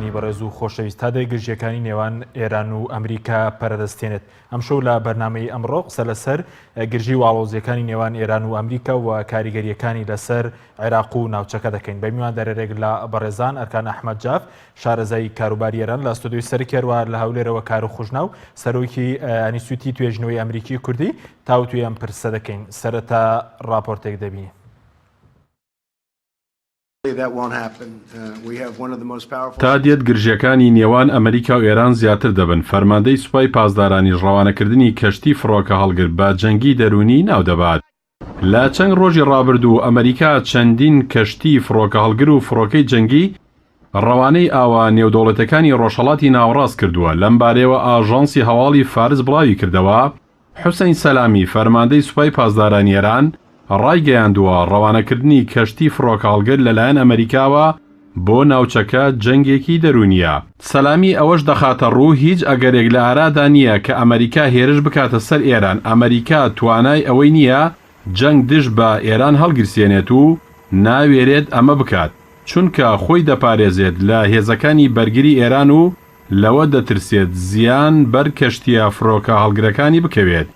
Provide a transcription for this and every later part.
بینەرانی بەڕێز و خۆشەویست تا دێ گرژیەکانی نێوان ئێران و ئەمریکا پەرەدەستێنێت ئەمشەو لە بەرنامەی ئەمڕۆ قسە لەسەر گرژی و ئاڵۆزیەکانی نێوان ئێران و ئەمریکا و کاریگەریەکانی لەسەر عێراق و ناوچەکە دەکەین بە میواندارێک لە بەڕێزان ئەرکان ئەحمەد جاف شارەزای کاروباری ئێران لە ستۆدیۆی سەرەکی هەروەها لە هەولێرەوە کارو خوشناو سەرۆکی ئەنیستیتوتی توێژینەوەی ئەمریکی کوردی تاوتوێی ئەم پرسە دەکەین سەرەتا ڕاپۆرتێک دەبینین. تا دێت گرژییەکانی نێوان ئەمریکا و ئێران زیاتر دەبن، فەرماندەی سوپای پاسدارانیش ڕەوانەکردنی کەشتی فڕۆکەهەڵگر بە جەنگی دەروونی ناودەبات. لە چەند ڕۆژی ڕابردوو ئەمریکا چەندین کەشتی فڕۆکەهەڵگر و فڕۆکەی جەنگی ڕەوانەی ئاوە نێودەوڵەتیەکانی ڕۆژهەڵاتی ناوەڕاست کردووە، لەمبارەیەوە ئاژانسی هەواڵی فارس بڵاویکردەوە، حوسەین سەلامی، فەرماندەی سوپای پاسدارانی ئێران، ڕایگەیاندووە، ڕەوانەکردنی کەشتی فڕۆکەهەڵگر لەلایەن ئەمەریکاوە بۆ ناوچەکە جەنگێکی دەروونییە. سەلامی ئەوەش دەخاتەڕوو، هیچ ئەگەرێک لە ئارادا نییە کە ئەمەریکا هێرش بکاتە سەر ئێران، ئەمەریکا توانای ئەوەی نییە جەنگ دژ بە ئێران هەڵگیرسێنێت و ناوێرێت ئەمە بکات، چونکە خۆی دەپارێزێت لە هێزەکانی بەرگری ئێران و لەوە دەترسێت زیان بەر کەشتییە فرۆکە هەڵگرەکانی بکەوێت.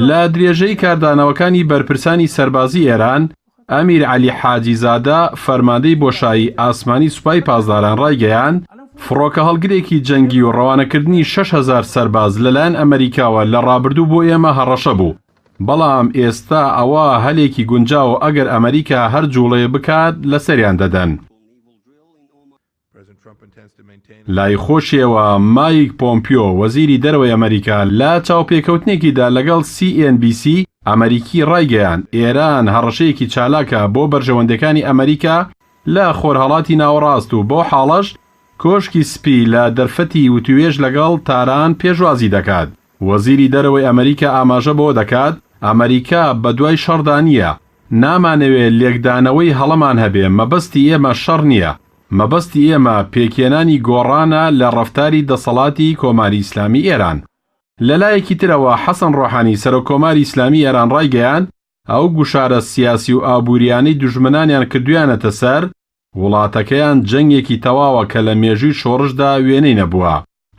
لە درێژەی کاردانەوەکانی بەرپرسانی سەربازی ئێران، ئەمیر عەلی حاجی زادە، فەرماندەی بۆشایی ئاسمانی سوپای پاسداران ڕایگەیاند، فڕۆکەهەڵگرێکی جەنگی و ڕەوانەکردنی 6000 سەرباز لەلایەن ئەمەریکاوە لە ڕابردوو بۆ ئێمە هەڕەشە بوو، بەڵام ئێستا ئەوە هەلێکی گونجاوە ئەگەر ئەمەریکا هەر جوڵەیە بکات لەسەریان دەدەن. لای خۆشیەوە مایک پۆمپیۆ، وەزیری دەرەوەی ئەمەریکا لە چاوپێکەوتنێکیدا لەگەڵ سی ئێن بی سی ئەمەریکی ڕایگەیاند، ئێران هەڕەشەیەکی چالاکە بۆ بەرژەوەندیەکانی ئەمەریکا لە خۆرهەڵاتی ناوەڕاست و بەو حاڵەش کۆشکی سپی لە دەرفەتی وتوێژ لەگەڵ تاران پێشوازی دەکات. وەزیری دەرەوەی ئەمەریکا ئاماژە بەوە دەکات، ئەمەریکا بەدوای شەڕدا نییە، نامانەوێ لێکدانەوەی هەڵەمان هەبێ، مەبەستی ئێمە شەڕ نییە، مەبەستی ئێمە پێکهێنانی گۆڕانە لە ڕەفتاری دەسەڵاتی کۆماری ئیسلامی ئێران. لە لایەکی ترەوە حەسەن ڕۆحانی سەرۆک کۆماری ئیسلامی ئێران ڕایگەیاند، ئەو گوشارە سیاسی و ئابووریانەی دوژمنانیان کردوویانەتە سەر وڵاتەکەیان جەنگێکی تەواوە کە لە مێژووی شۆڕشدا وێنەی نەبووە.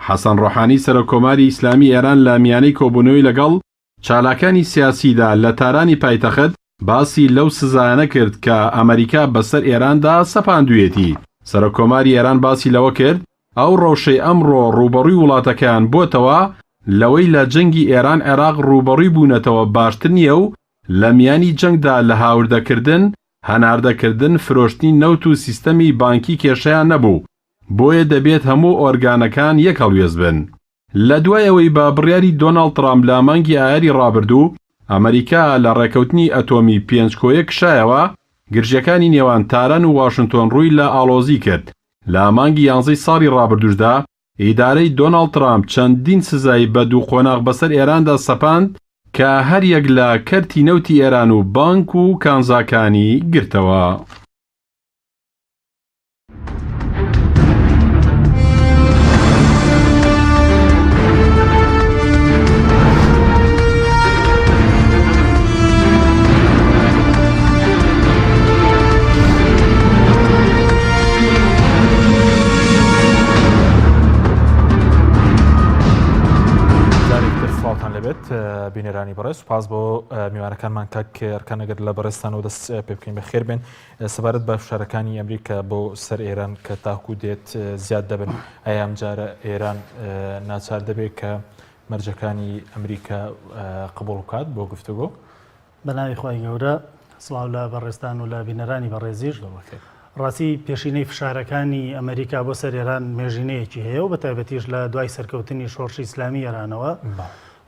حەسەن ڕۆحانی سەرۆک کۆماری ئیسلامی ئێران لە میانەی کۆبوونەوەی لەگەڵ چالاکانی سیاسیدا لە تارانی پایتەخت باسی لەو سزایانە کرد کە ئەمەریکا بەسەر ئێراندا سەپاندوویەتی. سەرۆککۆماری ئێران باسی لەوە کرد، ئەو ڕەوشەی ئەمڕۆ ڕووبەڕووی وڵاتەکەیان بۆتەوە لەوەی لە جەنگی ئێران عێراق ڕووبەڕووی بوونەتەوە باشتر نییە و لە میانی جەنگدا لە هاوردەکردن، هەناردەکردن، فرۆشتنی نەوت و سیستەمی بانکی کێشەیان نەبوو، بۆیە دەبێت هەموو ئۆرگانەکان یەک هەڵوێست بن. لە دوای ئەوەی بە بڕیاری دۆناڵد ترامپ لە مانگی ئایاری ڕابردوو، ئەمەریکا لە ڕێکەوتنی ئەتۆمی پێنج کۆ یەک کشایەوە، گرژییەکانی نێوان تاران و واشنتۆن ڕووی لە ئاڵۆزی کرد. لە مانگی یانزەی ساڵی ڕابردووشدا، ئیدارەی دۆناڵد ترامپ چەندین سزای بە دوو قۆناغ بەسەر ئێراندا سەپاند کە هەریەک لە کەرتی نەوتی ئێران و بانک و کانزاکانی گرتەوە. سڵاوتان لەبێت بینەرانی بەڕێز سوپاس بۆ میوانەکانمان کاک ئەرکان ئەگەر لە بەڕێزتانەوە دەست پێ بکەین بەخێر بێن سەبارەت بە فشارەکانی ئەمریکا بۆ سەر ئێران کە تاکو دێت زیاد دەبن، ئایا ئەمجارە ئێران ناچار دەبێت کە مەرجەکانی ئەمریکا قبوڵ بکات بۆ گفتوگۆ؟ بە ناوی خوای گەورە سڵاو لە بەڕێزتان و لە بینەرانی بەڕێزیش. ڕاستی پێشینەی فشارەکانی ئەمریکا بۆ سەر ئێران مێژینەیەکی هەیە و بە تایبەتیش لە دوای سەرکەوتنی شۆڕشی ئیسلامی ئێرانەوە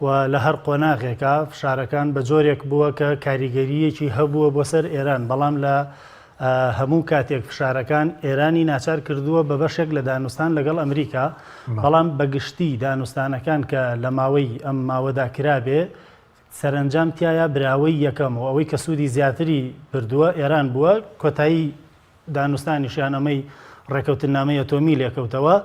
و لە هەر قۆناغێکا فشارەکان بە جۆرێک بووە کە کاریگەرییەکی هەبووە بۆ سەر ئێران، بەڵام لە هەموو کاتێک فشارەکان ئێرانی ناچار کردووە بە بەشێک لە دانوستان لەگەڵ ئەمریکا، بەڵام بە گشتی دانوستانەکان کە لە ماوەی ئەم ماوەدا کرابێ سەرەنجام تیایا براوەی یەکەم و ئەوەی کە سوودی زیاتری بردووە ئێران بووە، کۆتایی دانوستانیشیان ئەمەی ڕێکەوتننامەی ئەتۆمی لێکەوتەوە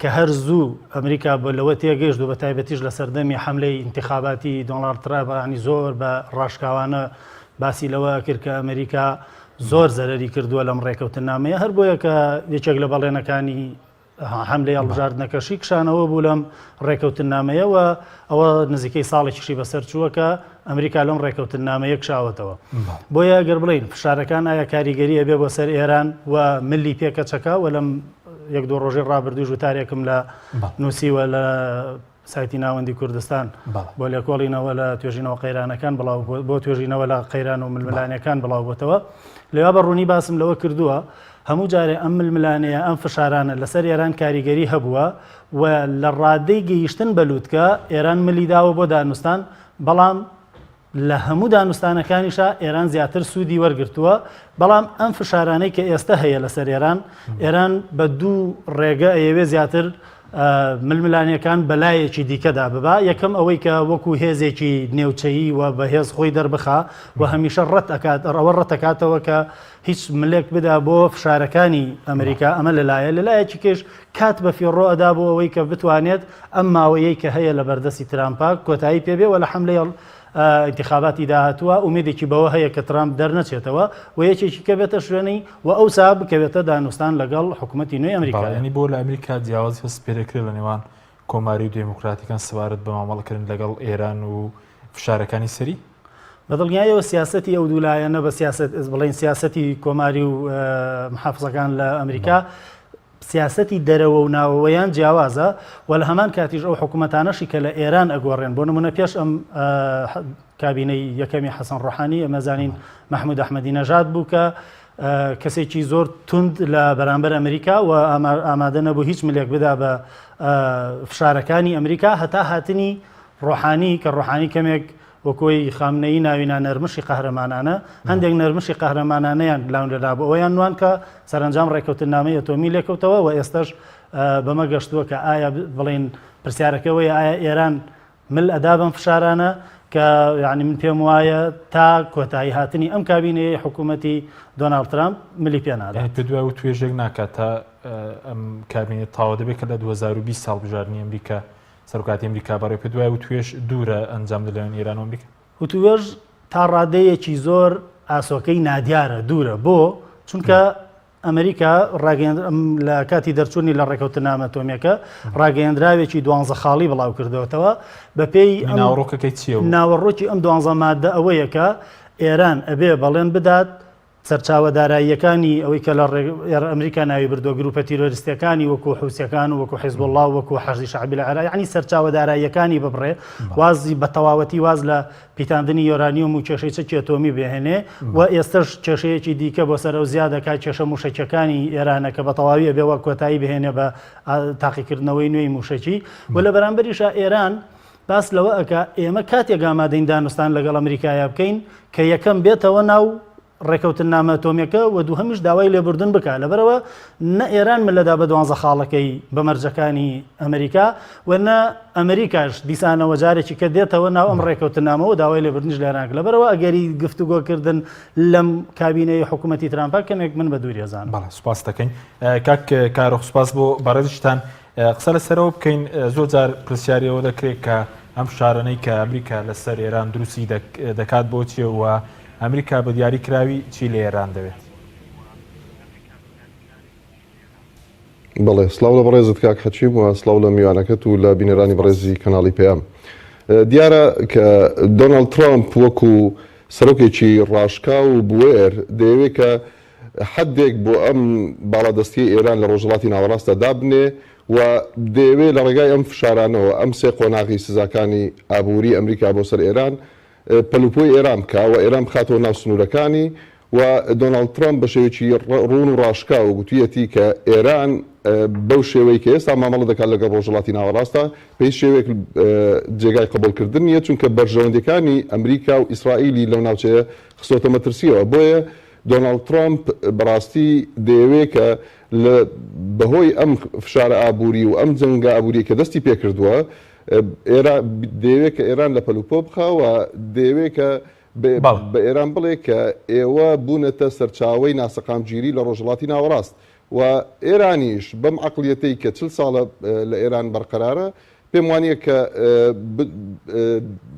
کە هەر زوو ئەمریکا بە لەوە تێگەیشت و بە تایبەتیش لە سەردەمی حەملەی ئینتخاباتی دۆناڵد ترامپ ینی زۆر بە ڕاشکاوانە باسی لەوە کرد کە ئەمریکا زۆر زەرەری کردووە لەم ڕێکەوتننامەیە، هەر بۆیە کە یەکێک لە بەڵێنەکانی حەملەی هەڵبژاردنەکەشی کشانەوە بوو لەم ڕێکەوتننامەیە و ئەوە نزیکەی ساڵێکیشی بەسەر چووە کە ئەمریکا لەم ڕێکەوتننامەیە کشاوەتەوە. بۆیە ئەگەر بڵێین فشارەکان ئایا کاریگەری ئەبێ بۆ سەر ئێران و ملی پێکەچەکە و لەم یەک دوو ڕۆژەی ڕابردووش وتارێکم لە نووسیوە لە سایتی ناوەندی کوردستان بۆ لێکۆڵینەوە لە توێژینەوە قەیرانەکان بڵاو بۆ توێژینەوە لە قەیران و ململانێکان بڵاو بۆتەوە لەوا بە ڕوونی باسم لەوە کردووە هەموو جارێ ئەم ململانێیە ئەم فشارانە لەسەر ئێران کاریگەری هەبووە و لە ڕادەی گەیشتن بە لووتکە ئێران ملی داوە بۆ دانوستان بەڵام لە هەموو دانوستانەکانیشا ئێران زیاتر سوودی وەرگرتووە، بەڵام ئەم فشارانەی کە ئێستە هەیە لەسەر ئێران، ئێران بە دوو ڕێگە ئەیەوێ زیاتر ململانێکان بە لایەکی دیکەدا ببا، یەکەم ئەوەی کە وەکو هێزێکی نێوچەیی و بەهێز خۆی دەربخا و هەمیشە ڕەت ئەکات ئەوە ڕەتەکاتەوە کە هیچ ملێک بدا بۆ فشارەکانی ئەمریکا، ئەمە لەلایە، لەلایەکی کەش کات بە فیڕۆ ئەدا بۆ ئەوەی کە بتوانێت ئەم ماوەیەی کە هەیە لە بەردەستی ترامپا کۆتایی پێ بێ و لە حەملەی ئینتیخاباتی داهاتووە ئومێدێکی بەوە هەیە کە ترامپ دەرنەچێتەوە و یەکێکی کە بێتە شوێنی و ئەوسا بکەوێتە دانوستان لەگەڵ حکوومەتی نوێی ئەمریکا. بەڵێ یانی بۆ لە ئەمریکا جیاوازی هەست پێدەکرێت لە نێوان کۆماری و دێموکراتەکان سەبارەت بە مامەڵەکردن لەگەڵ ئێران و فشارەکانی سەری؟ بە دڵنیایەوە سیاسەتی ئەو دوو لایەنە بە سیاسەت بڵێین سیاسەتی کۆماری و محافزەکان لە ئەمریکا سیاسەتی دەرەوە و ناوەوەیان جیاوازە و لە هەمان کاتیش ئەو حکوومەتانەشی کە لە ئێران ئەگۆڕێن بۆ نمونە پێش ئەم کابینەی یەکەمی حەسەن ڕۆحانی ئێمە زانین مەحمود ئەحمەدی نەژاد بوو کە کەسێکی زۆر توند لە بەرامبەر ئەمریکا و ئامادە نەبوو هیچ ملێک بدا بە فشارەکانی ئەمریکا هەتا هاتنی ڕۆحانی کە ڕۆحانی کەمێک وەکۆی خامنەیی ناوی نا نەرمشی قەهرەمانانە، هەندێک نەرمشی قەهرەمانانەیان لاونرابوو ئەوەیان نوان کە سەرەنجام ڕێککەوتننامەی ئەتۆمی لێکەوتەوە و ئێستەش بەمە گەشتووە کە ئایا بڵێین پرسیارەکە ئەوەیە ئایا ئێران مل ئەدا بەم فشارانە کە یانی من پێم وایە تا کۆتایی هاتنی ئەم کابینەیەی حکوومەتی دۆناڵد ترامپ ملی پێ نادات. یانی پێت وایە وتوێژێک ناکات تا ئەم کابینە تەواو دەبێت کە لە 2020 هەڵبژاردنی ئەمریکا سەرۆکایەتی ئەمریکا بەڕێ پێت وایە وتوێژ دوورە ئەنجام لەلایەن ئێران و ئەمریکا؟ وتوێژ تا ڕادەیەکی زۆر ئاسۆکەی نادیارە، دوورە. بۆ؟ چونکە ئەمریکا لە کاتی دەرچوونی لە ڕێکەوتنامە ئەتۆمییەکە ڕاگەیەندراوێکی دوانزە خاڵی بڵاو کردووەتەوە. بەپێی ناوەڕۆکەکەی چییە؟ ناوەڕۆکی ئەم دوانزە مادە ئەوەیە کە ئێران ئەبێ بەڵێن بدات سەرچاوە داراییەکانی ئەوەی کە لە ئەمریکا ناوی بردووە گروپە تیرۆریستیەکانی وەکو حوسیەکان و وەکو حیزبوڵڵا و وەکو حەشدی شەعبی لە عێراق یعنی سەرچاوە داراییەکانی ببڕێ وازی بە تەواوەتی واز لە پیتاندنی یۆرانیۆم و کێشەی چەکی ئەتۆمی بهێنێ و ئێستەش کێشەیەکی دیکە بۆ سەر ئەو زیاد دەکات کێشە موشەکیەکانی ئێرانە کە بە تەواوی ئەبێ وە کۆتایی بهێنێ بە تاقیکردنەوەی نوێی موشەکی و لە بەرامبەریشا ئێران باس لەوە ئەکا ئێمە کاتێک ئامادەین دانوستان لەگەڵ ئەمریکایا بکەین کە یەکەم بێتەوە ناو ڕێکەوتننامە ئەتۆمیەکە و دووهەمیش داوای لێبوردن بکا لەبەرئەوە نە ئێران ملەدا بە دوانزە خاڵەکەی بە مەرجەکانی ئەمریکا و نە ئەمریکاش دیسانەوە جارێکی کە دێتەوە ناو ئەم ڕێکەوتننامەوە داوای لێبوردنیش لە ئێران کرد لەبەرئەوە ئەگەری گفتوگۆکردن لەم کابینەی حکوومەتی ترامپا کەمێک من بە دووری ئەزانم. بەڵێ سوپاست دەکەین کاک کارۆخ سوپاس بۆ بەڕێزیشتان. قسە لەسەرەوە بکەین زۆر جار پرسیاری ئەوە دەکرێت کە ئەم فشارانەی کە ئەمریکا لەسەر ئێران دروستی دەکات بۆ چیە و ئەمریکا بە دیاری کراوی چی لە ئێران دەوێت؟ بەڵێ سڵاو لە بەڕێزت کاک حەکیم و سڵاو لە میوانەکەت و لە بینەرانی بەڕێزی کەناڵی پەیام. دیارە کە دۆناڵد ترامپ وەکو سەرۆکێکی ڕاشکاو و بوێر دەیەوێت کە حەدێک بۆ ئەم باڵادەستیەی ئێران لە ڕۆژهەڵاتی ناوەڕاستدا دابنێ و دەیەوێ لە ڕێگای ئەم فشارانەوە، ئەم سێ قۆناغی سزاکانی ئابووری ئەمریکا بۆ سەر ئێران، پەلوپۆی ئێران بکا و ئێران بخاتەوە ناو سنوورەکانی و دۆناڵد ترەمپ بە شێوەیەکی ڕوون و ڕاشکاو گوتویەتی کە ئێران بەو شێوەی کە ئێستا مامەڵە دەکات لەگەڵ ڕۆژهەڵاتی ناوەڕاستدا بە هیچ شێوەیەک جێگای قبوڵکردن نییە، چونکە بەرژەوەندییەکانی ئەمریکا و ئیسرائیلی لەو ناوچەیە خستۆتە مەترسییەوە. بۆیە دۆناڵد ترەمپ بەڕاستی دەیەوێت کە لە بەهۆی ئەم فشارە ئابووری و ئەم جەنگە ئابووریەی کە دەستی پێکردووە ئێران دەیەوێت کە ئێران لە پەلوپۆ بخا و دەیەوێت کە بە ئێران بڵێ کە ئێوە بوونەتە سەرچاوەی ناسەقامگیری لە ڕۆژهەڵاتی ناوەڕاست و ئێرانیش بەم عەقڵیەتەی کە 40 ساڵە لە ئێران بەرقەرارە پێم وانییە کە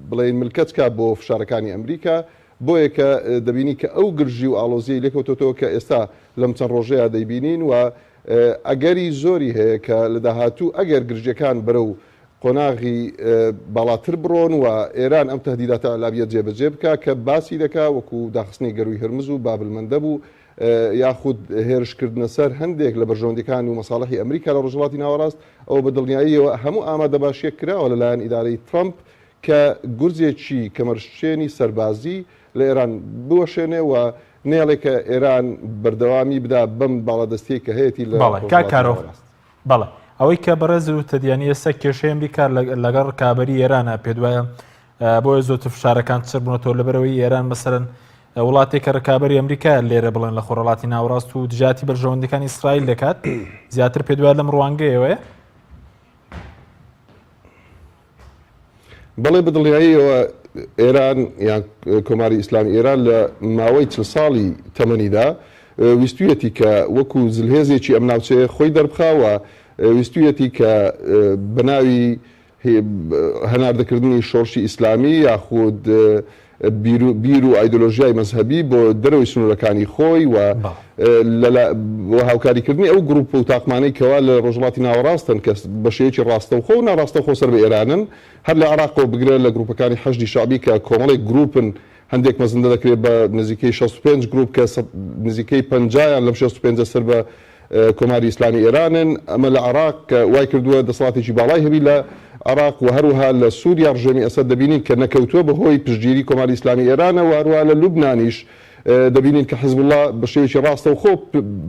بڵێین ملکەچ کا بۆ فشارەکانی ئەمریکا. بۆیە کە دەبینی کە ئەو گرژی و ئاڵۆزیەی لێکەوتۆتەوە کە ئێستا لەم چەند ڕۆژەیا دەیبینین و ئەگەری زۆری هەیە کە لە داهاتوو ئەگەر گرژیەکان بەرەو قۆناغی باڵاتر بڕۆن و ئێران ئەم تەهدیداتە ئیعلامیە جێبەجێ بکا کە باسی دەکا وەکو داخستنی گەرووی هرمز و باب المندب و یاخود هێرشکردنە سەر هەندێک لە بەرژەوەندیەکان و مەساڵحی ئەمریکا لە ڕۆژهەڵاتی ناوەڕاست، ئەوە بە دڵنیاییەوە هەموو ئامادەباشیەک کراوە لە لایەن ئیدارەی ترەمپ کە گورزێکی کەمەرشکێنی سەربازی لە ئێران بوەشێنێ و نەیەڵێ کە ئێران بەردەوامی بدا بەم باڵادەستیەی کە هەیەتی لە بەڵێ کاک ڕۆژهەڵاتی کارۆخ ناوەڕاست. بەڵێ ئەوەی کە بەڕێز وتت یانی ئێستا کێشەی ئەمریکا لەگەڵ ڕکابەری ئێرانە پێت وایە بۆیە زۆرتر فشارەکان چڕ بوونەتەوە لەبەرەوەی ئێران مەسەرەن وڵاتێکە ڕکابەری ئەمریکا لێرە بڵێن لە خۆڕەڵاتی ناوەڕاست و دژاتی بەرژەوەندەکانی ئیسرائیل دەکات زیاتر پێت وایە لەم ڕوانگەیەوەیە؟ بەڵێ بە دڵنیاییەوە ئێران یان کۆماری ئیسلامی ئێران لە ماوەی چل ساڵی تەمەنیدا ویستویەتی کە وەکو زلهێزێکی ئەم ناوچەیە خۆی دەربخا و ویستویەتی کە بە ناوی هەناردەکردنی شۆڕشی ئیسلامی یاخود بیر و ئایدۆلۆژیای مەزهەبی بۆ دەرەوەی سنوورەکانی خۆی و و هاوکاریکردنی ئەو گروپ و تاقمانەی کەوا لە ڕۆژهەڵاتی ناوەڕاستن کە بە شێوەیەکی ڕاستەوخۆ و ناڕاستەوخۆ سەر بە ئێرانن هەر لە عێراقەوە بگرە لە گروپەکانی حەشدی شەعبی کە کۆمەڵێک گروپن هەندێک مەزندە دەکرێت بە نزیکەی 65 گروپ کە نزیکەی پەنجایان لەم 65 سەر بە کۆماری ئیسلامی ئێرانن، ئەمە لە عێراق کە وای کردووە دەسەڵاتێکی باڵای هەبی لە عێراق و هەروەها لە سووریا ڕژێمی ئەسەد دەبینین کە نەکەوتووە بە هۆی پشتگیری کۆماری ئیسلامی ئێرانە و هەروەها لە لوبنانیش دەبینین کە حزبوڵڵا بە شێوەیەکی ڕاستەوخۆ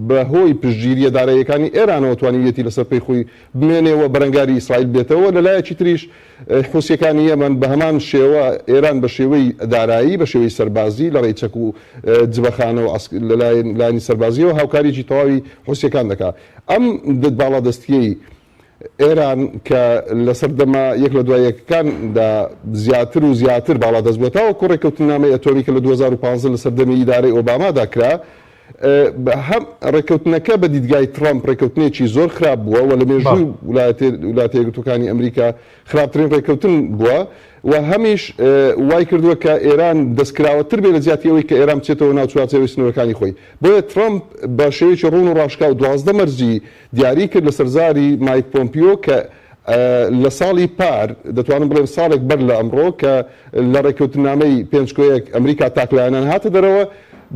بە هۆی پشتگیرییە داراییەکانی ئێرانەوە توانیویەتی لەسەر پێی خۆی بمێنێ و بەرەنگاری ئیسرائیل بێتەوە لە لایەکی تریش حوسییەکانی یەمەن بە هەمان شێوە ئێران بە شێوەی دارایی، بە شێوەی سەربازی لە ڕێی چەک و جبەخانە و لە لایەنی سەربازییەوە هاوکاریی تەواوی حوسییەکان دەکا. ئەم باڵادەستییەی ئێران کە لە سەردەمە یەک لە دوای یەکەکاندا زیاتر و زیاتر باڵادەست بووە تاوەکو ڕێککەوتننامەی ئەتۆمی کە لە 2015 لە سەردەمی ئیدارەی ئۆبامادا کرا، هەم ڕێککەوتنەکە بە دیدگای ترەمپ ڕێککەوتنێکی زۆر خراپ بووە و لە مێژووی ویلایەتە یەکگرتووەکانی ئەمریکا خراپترین ڕێککەوتن بووە و هەمیش وای کردووە کە ئێران دەستکراوەتر بێ لە جیاتی ئەوەی کە ئێران بچێتەوە ناو چوارچێوەی سنوورەکانی خۆی. بۆیە ترەمپ بە شێوەیەکی ڕوون و ڕاشکاو 12 مەرجی دیاری کرد لەسەر زاری مایک پۆمپیۆ کە لە ساڵی پار، دەتوانم بڵێم ساڵێک بەر لە ئەمڕۆ کە لە ڕێککەوتننامەی پێنج کۆ یەک ئەمریکا تاکلایەنان هاتە دەرەوە،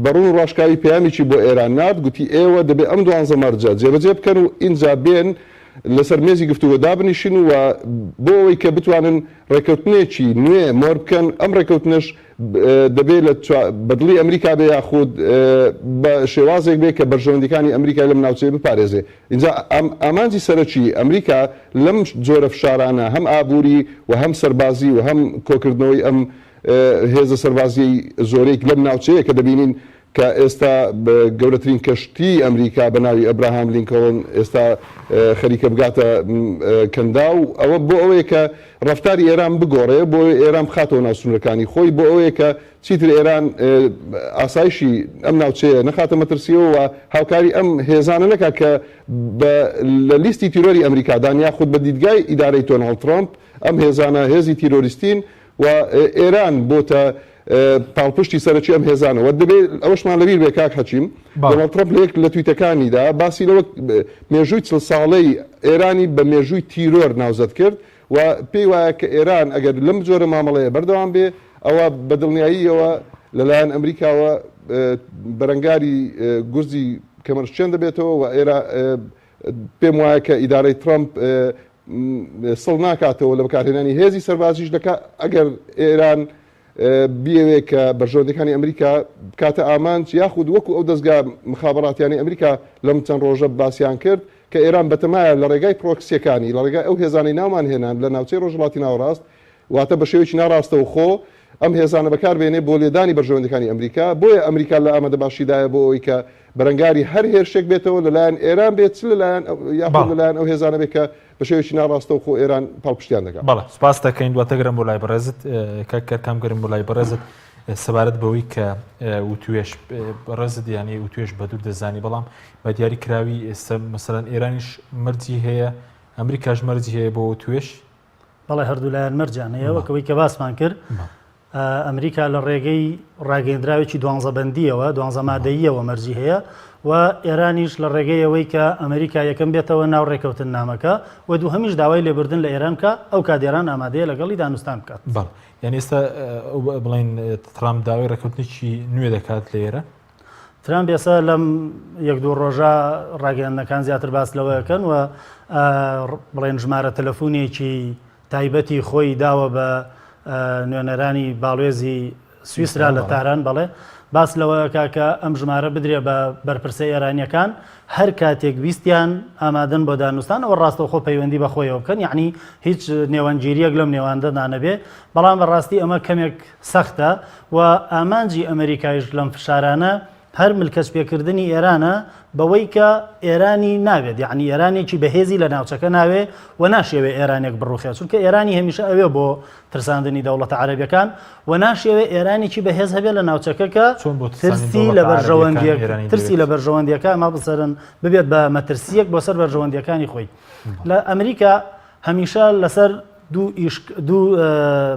بە ڕوون و ڕاشکاوی پەیامێکی بۆ ئێران نارد، گوتی ئێوە دەبێ ئەم دوانزە مەرجە جێبەجێ بکەن و ئینجا بێن لەسەر مێزی گفتوگۆ دابنیشن و بۆ ئەوەی کە بتوانن ڕێککەوتنێکی نوێ مۆر بکەن، ئەم ڕێککەوتنەش دەبێ لە بە دڵی ئەمریکا بێ یاخود بە شێوازێک بێ کە بەرژەوەندیەکانی ئەمریکای لەم ناوچەیە بپارێزێ. ئینجا ئامانجی سەرەکی ئەمریکا لەم جۆرە فشارانە هەم ئابووری و هەم سەربازی و هەم کۆکردنەوەی ئەم هێزە سەربازیەی زۆرێک لەم ناوچەیە کە دەبینین کە ئێستا گەورەترین کەشتیی ئەمریکا بە ناوی ئەبراهام لینکۆڵن ئێستا خەریکە بگاتە کەنداو، ئەوە بۆ ئەوەیە کە ڕەفتاری ئێران بگۆڕێ، بۆ ئەوەی ئێران بخاتەوە ناو سنوورەکانی خۆی، بۆ ئەوەیە کە چیتر ئێران ئاسایشی ئەم ناوچەیە نەخاتە مەترسییەوە و هاوکاری ئەم هێزانە نەکات کە بە لە لیستی تیرۆری ئەمریکادان یاخود بە دیدگای ئیدارەی دۆناڵد ترەمپ ئەم هێزانە هێزی تیرۆریستین و ئێران بۆتە پاڵپشتی سەرەکی ئەم هێزانە و دەبێ ئەوەشمان لەبیر بێ کاک حەکیم دۆناڵد ترەمپ لە یەک لە تویتەکانیدا باسی لەوە مێژووی چل ساڵەی ئێرانی بە مێژووی تیرۆر ناوزەد کرد و پێی وایە کە ئێران ئەگەر لەم جۆرە مامەڵەیە بەردەوام بێ ئەوە بە دڵنیاییەوە لەلایەن ئەمریکاوە بەرەنگاری گورزی کەمەرشکێن دەبێتەوە و ئێرا پێم وایە کە ئیدارەی ترەمپ سڵ ناکاتەوە لە بەکارهێنانی هێزی سەربازیش دەکات ئەگەر ئێران بیەوێ کە بەرژەوەندیەکانی ئەمریکا بکاتە ئامانج یاخود وەکو ئەو دەزگا مخابراتیانەی ئەمریکا لەم چەند ڕۆژە باسیان کرد کە ئێران بەتەمایە لە ڕێگای پرۆکسیەکانی لە ڕێگای ئەو هێزانەی ناومان هێنان لە ناوچەی ڕۆژهەڵاتی ناوەڕاست واتە بە شێوەیەکی ناڕاستەوخۆ ئەم هێزانە بەکار بێنێ بۆ لێدانی بەرژەوەندیەکانی ئەمریکا بۆیە ئەمریکا لە ئامادەباشیدایە بۆ ئەوەی کە بەرەنگاری هەر هێرشێک بێتەوە لەلایەن ئێران بێت چ لەلایەن یاخود لەلایەن ئەو هێزانە بێت کە بە شێوەیەکی ناڕاستەوخۆ ئێران پاڵپشتیان دەکات. بەڵێ سوپاس دەکەین دواتر گەرم بۆ لای بەڕێزت کاک کەرکام گەرم بۆ لای بەڕێزت سەبارەت بەوەی کە وتوێش بەڕێزت یانی وتوێش بە دوور دەزانی بەڵام بە دیاری کراوی ئێستا مەسەلەن ئێرانیش مەرجی هەیە ئەمریکاش مەرجی هەیە بۆ وتوێش بەڵێ هەردوو لایەن مەرجیان هەیە وەک ئەوەی کە باسمان کرد. ئەمریکا لە ڕێگەی ڕاگەیەندراوێکی دوانزە بەندییەوە، دوانزە مادەییەوە مەرجی هەیە و ئێرانیش لە ڕێگەی ئەوەی کە ئەمریکا یەکەم بێتەوە ناو ڕێکەوتننامەکە و دووهەمیش داوای لێبوردن لە ئێران بکا، ئەو کات ئێران ئامادەیە لەگەڵی دانوستان بکات. بەڵێ یانی ئێستا بڵێین ترامپ داوای ڕێکەوتنێکی نوێ دەکات لە ئێران؟ ترامپ ئێستا لەم یەک دوو ڕۆژە ڕاگەیاندنەکان زیاتر باس لەوە ئەکەن و بڵێن ژمارە تەلەفونێکی تایبەتی خۆی داوە بە نوێنەرانی باڵوێزی سویسرا لە تاران بەڵێ باس لەوە ئەکا کە ئەم ژمارە بدرێ بە بەرپرسە ئێرانیەکان هەر کاتێک ویستیان ئامادەن بۆ دانوستان ئەوە ڕاستەوخۆ پەیوەندی بە خۆیەوە بکەن یعنی هیچ نێوەندگیریەک لەم نێواندەدا نەبێ بەڵام بەڕاستی ئەمە کەمێک سەختە و ئامانجی ئەمریکایش لەم فشارانە هەر ملکەچپێکردنی ئێرانە بەوەی کە ئێرانی ناوێت یەعنی ئێرانێکی بەهێزی لە ناوچەکە ناوێ و ناشیەوێ ئێرانێک بڕوخێ چونکە ئێرانی هەمیشە ئەوێ بۆ ترساندنی دەوڵەتە عەرەبیەکان و ناشیەوێ ئێرانێکی بەهێز هەبێ لە ناوچەکە کە چۆن بۆ ترساندنی ترسی لە دەوڵەتە عەرەبیەکان بەرژەوەندیەک ئێرانی ترسی دەوێت؟ لە بەرژەوەندیەکان مابسەرن ببێت بە مەترسیەک بۆ سەر بەرژەوەندیەکانی خۆی لە ئەمریکا هەمیشە لەسەر دوو ئیش دوو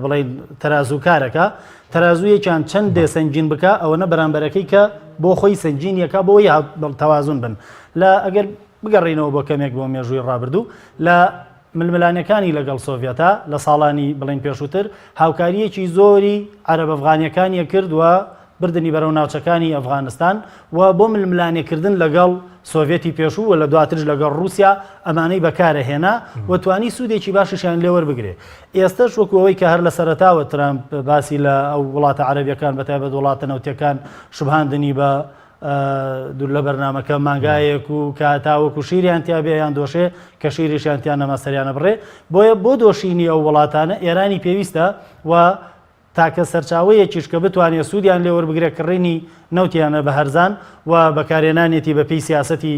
بڵێین تەرازوو کارەکە تەرازوویەکیان چەند دێ سەنگین بکە ئەوەنە بەرامبەرەکەی کە بۆ خۆی سەنگین یەکە بۆی تەوازن بن لە ئەگەر بگەڕینەوە بۆ کەمێک بۆ مێژووی ڕابردوو لە ململانەکانی لەگەڵ سۆڤەتا لە ساڵانی بڵین پێشووتر هاوکاریەکی زۆری عەرەب ئەفغانیەکانی کرد و بردنی بەرەو ناوچەکانی ئەفغانستان و بۆ ململانێکردن لەگەڵ سۆڤێتی پێشوو و لە دواترش لەگەڵ ڕووسیا ئەمانەی بەکارەهێنا و توانی سوودێکی باشیشیان لێ وەربگرێ. ئێستەش وەکو ئەوەی کە هەر لە سەرەتاوە ترامپ باسی لە ئەو وڵاتە عەرەبیەکان بە تایبەت وڵاتە نەوتیەکان شوبهاندنی بە دوور لە بەرنامەکە مانگایەک و کە تاوەکو شیریان تیا بێ یان دۆشێ کە شیریشیان تیا نەما سەریانە بڕێ بۆیە بۆ دۆشینی ئەو وڵاتانە ئێرانی پێویستە و تاکە سەرچاوەیەکیش کە بتوانێت سوودیان لێ وەربگرێت کڕینی نەوتیانە بە هەرزان و بەکارهێنانیەتی بە پێی سیاسەتی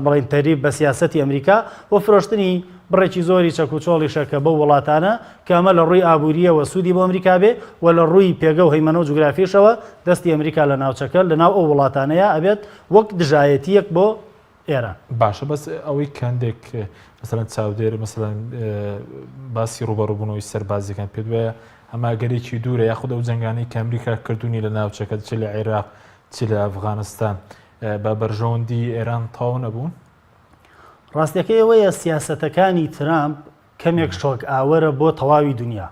بڵێین تەریب بە سیاسەتی ئەمریکا و فرۆشتنی بڕێکی زۆری چەک و چۆڵیشە کە بەو وڵاتانە کە ئەمە لە ڕووی ئابوورییەوە سوودی بۆ ئەمریکا بێ و لە ڕووی پێگە و هەیمەنە و جوگرافیشەوە دەستی ئەمریکا لە ناوچەکە لە ناو ئەو وڵاتانەیە ئەبێت وەک دژایەتییەک بۆ ئێران. باشە بەس ئەوەی کە هەندێک مەسەلەن چاودێر مەسەلەن باسی ڕووبەڕووبوونەوەی سەربازیەکان پێت وایە ئەمە ئەگەرێکی دوورە یاخود ئەو جەنگانەی کە ئەمریکا کردوونی لە ناوچەکە چ لە عێراق چ لە ئەفغانستان بە بەرژەوەندی ئێران تەواو نەبوون؟ ڕاستیەکەی ئەوەیە سیاسەتەکانی ترامپ کەمێک شۆک ئاوەرە بۆ تەواوی دونیا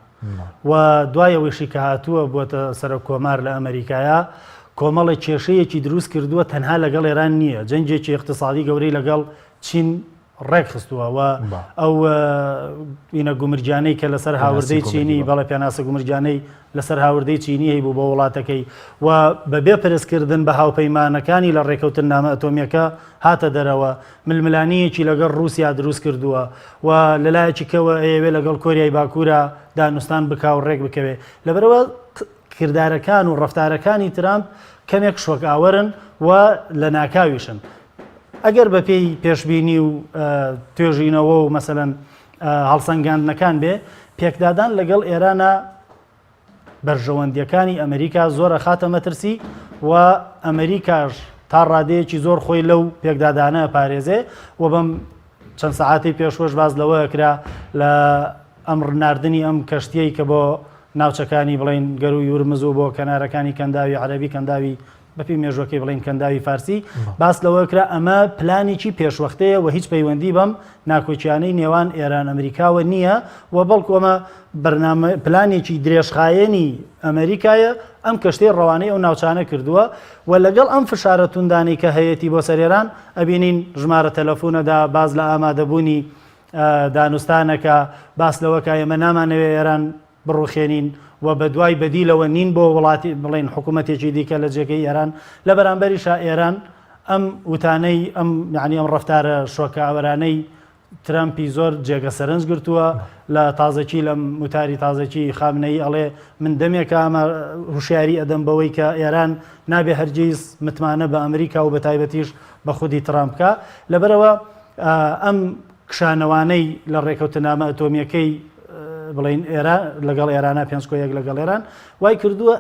و دوای ئەوەیشی کە هاتووە بۆتە سەرۆک کۆمار لە ئەمریکایە کۆمەڵێک کێشەیەکی دروست کردووە تەنها لەگەڵ ئێران نییە جەنگێکی اقتصادی گەورەی لەگەڵ چین ڕێک خستووە و ئەو ئینە گومرگیانەی کە لەسەر هاوردەی چینی بەڵێ پێناسە گومرگیانەی لەسەر هاوردەی چینی هەیبوو بۆ وڵاتەکەی و بەبێ پرسکردن بە هاوپەیمانەکانی لە ڕێکەوتننامە ئەتۆمییەکە هاتە دەرەوە، ململانێیەکی لەگەڵ ڕووسیا دروست کردووە و لەلایەکی کەوە ئەیەوێ لەگەڵ کۆریای باکوورا دانوستان بکا و ڕێک بکەوێ. لەبەرئەوە کردارەکان و ڕەفتارەکانی ترامپ کەمێک شۆکئاوەرن و لەناکاویشن. ئەگەر بەپێی پێشبینی و توێژینەوە و مەسەلەن هەڵسەنگاندنەکان بێ، پێکدادان لەگەڵ ئێرانا بەرژەوەندییەکانی ئەمریکا زۆر ئەخاتە مەترسی و ئەمریکاش تا ڕادەیەکی زۆر خۆی لەو پێکدادانە ئەپارێزێ و بەم چەند سەعاتەی پێشوەش باس لەوە ئەکرا لە ئەم ناردنی ئەم کەشتیەی کە بۆ ناوچەکانی بڵێین گەرووی ورمز و بۆ کەنارەکانی کەنداوی عەرەبی کەنداوی بەپێی مێژوەکەی بڵێین کەنداوی فارسی، باس لەوە کرا ئەمە پلانێکی پێشوەختەیە و هیچ پەیوەندی بەم ناکۆکیانەی نێوان ئێران ئەمریکاوە نییە و بەڵکو ئەمە بەرنامە پلانێکی درێژخایەنی ئەمریکایە ئەم کەشتەی ڕەوانەی ئەو ناوچانە کردووە و لەگەڵ ئەم فشارە توندانەی کە هەیەتی بۆ سەر ئێران ئەبینین ژمارە تەلەفونەدا باس لە ئامادەبوونی دانوستانەکە باس لەوە کە ئێمە نامانەوێ ئێران بڕوخێنین و بەدوای بەدیلەوە نین بۆ وڵاتی بڵێین حکوومەتێکی دیکە لە جێگەی ئێران، لە بەرامبەریشا ئێران ئەم وتانەی ئەم یانی ئەم ڕەفتارە شۆکئاوەرانەی ترەمپی زۆر جێگە سەرنج گرتووە لە تازەکی لەم وتاری تازەکی خامنەیی ئەڵێ من دەمێکە ئەمە هوشیاری ئەدەم بەوەی کە ئێران نابێ هەرگیز متمانە بە ئەمریکا و بە تایبەتیش بە خودی ترامپ بکا لەبەرئەوە ئەم کشانەوانەی لە ڕێکەوتنامە ئەتۆمیەکەی بڵین ئێران لەگەڵ ئێرانە پێنج کۆ یەک لەگەڵ ئێران وای کردووە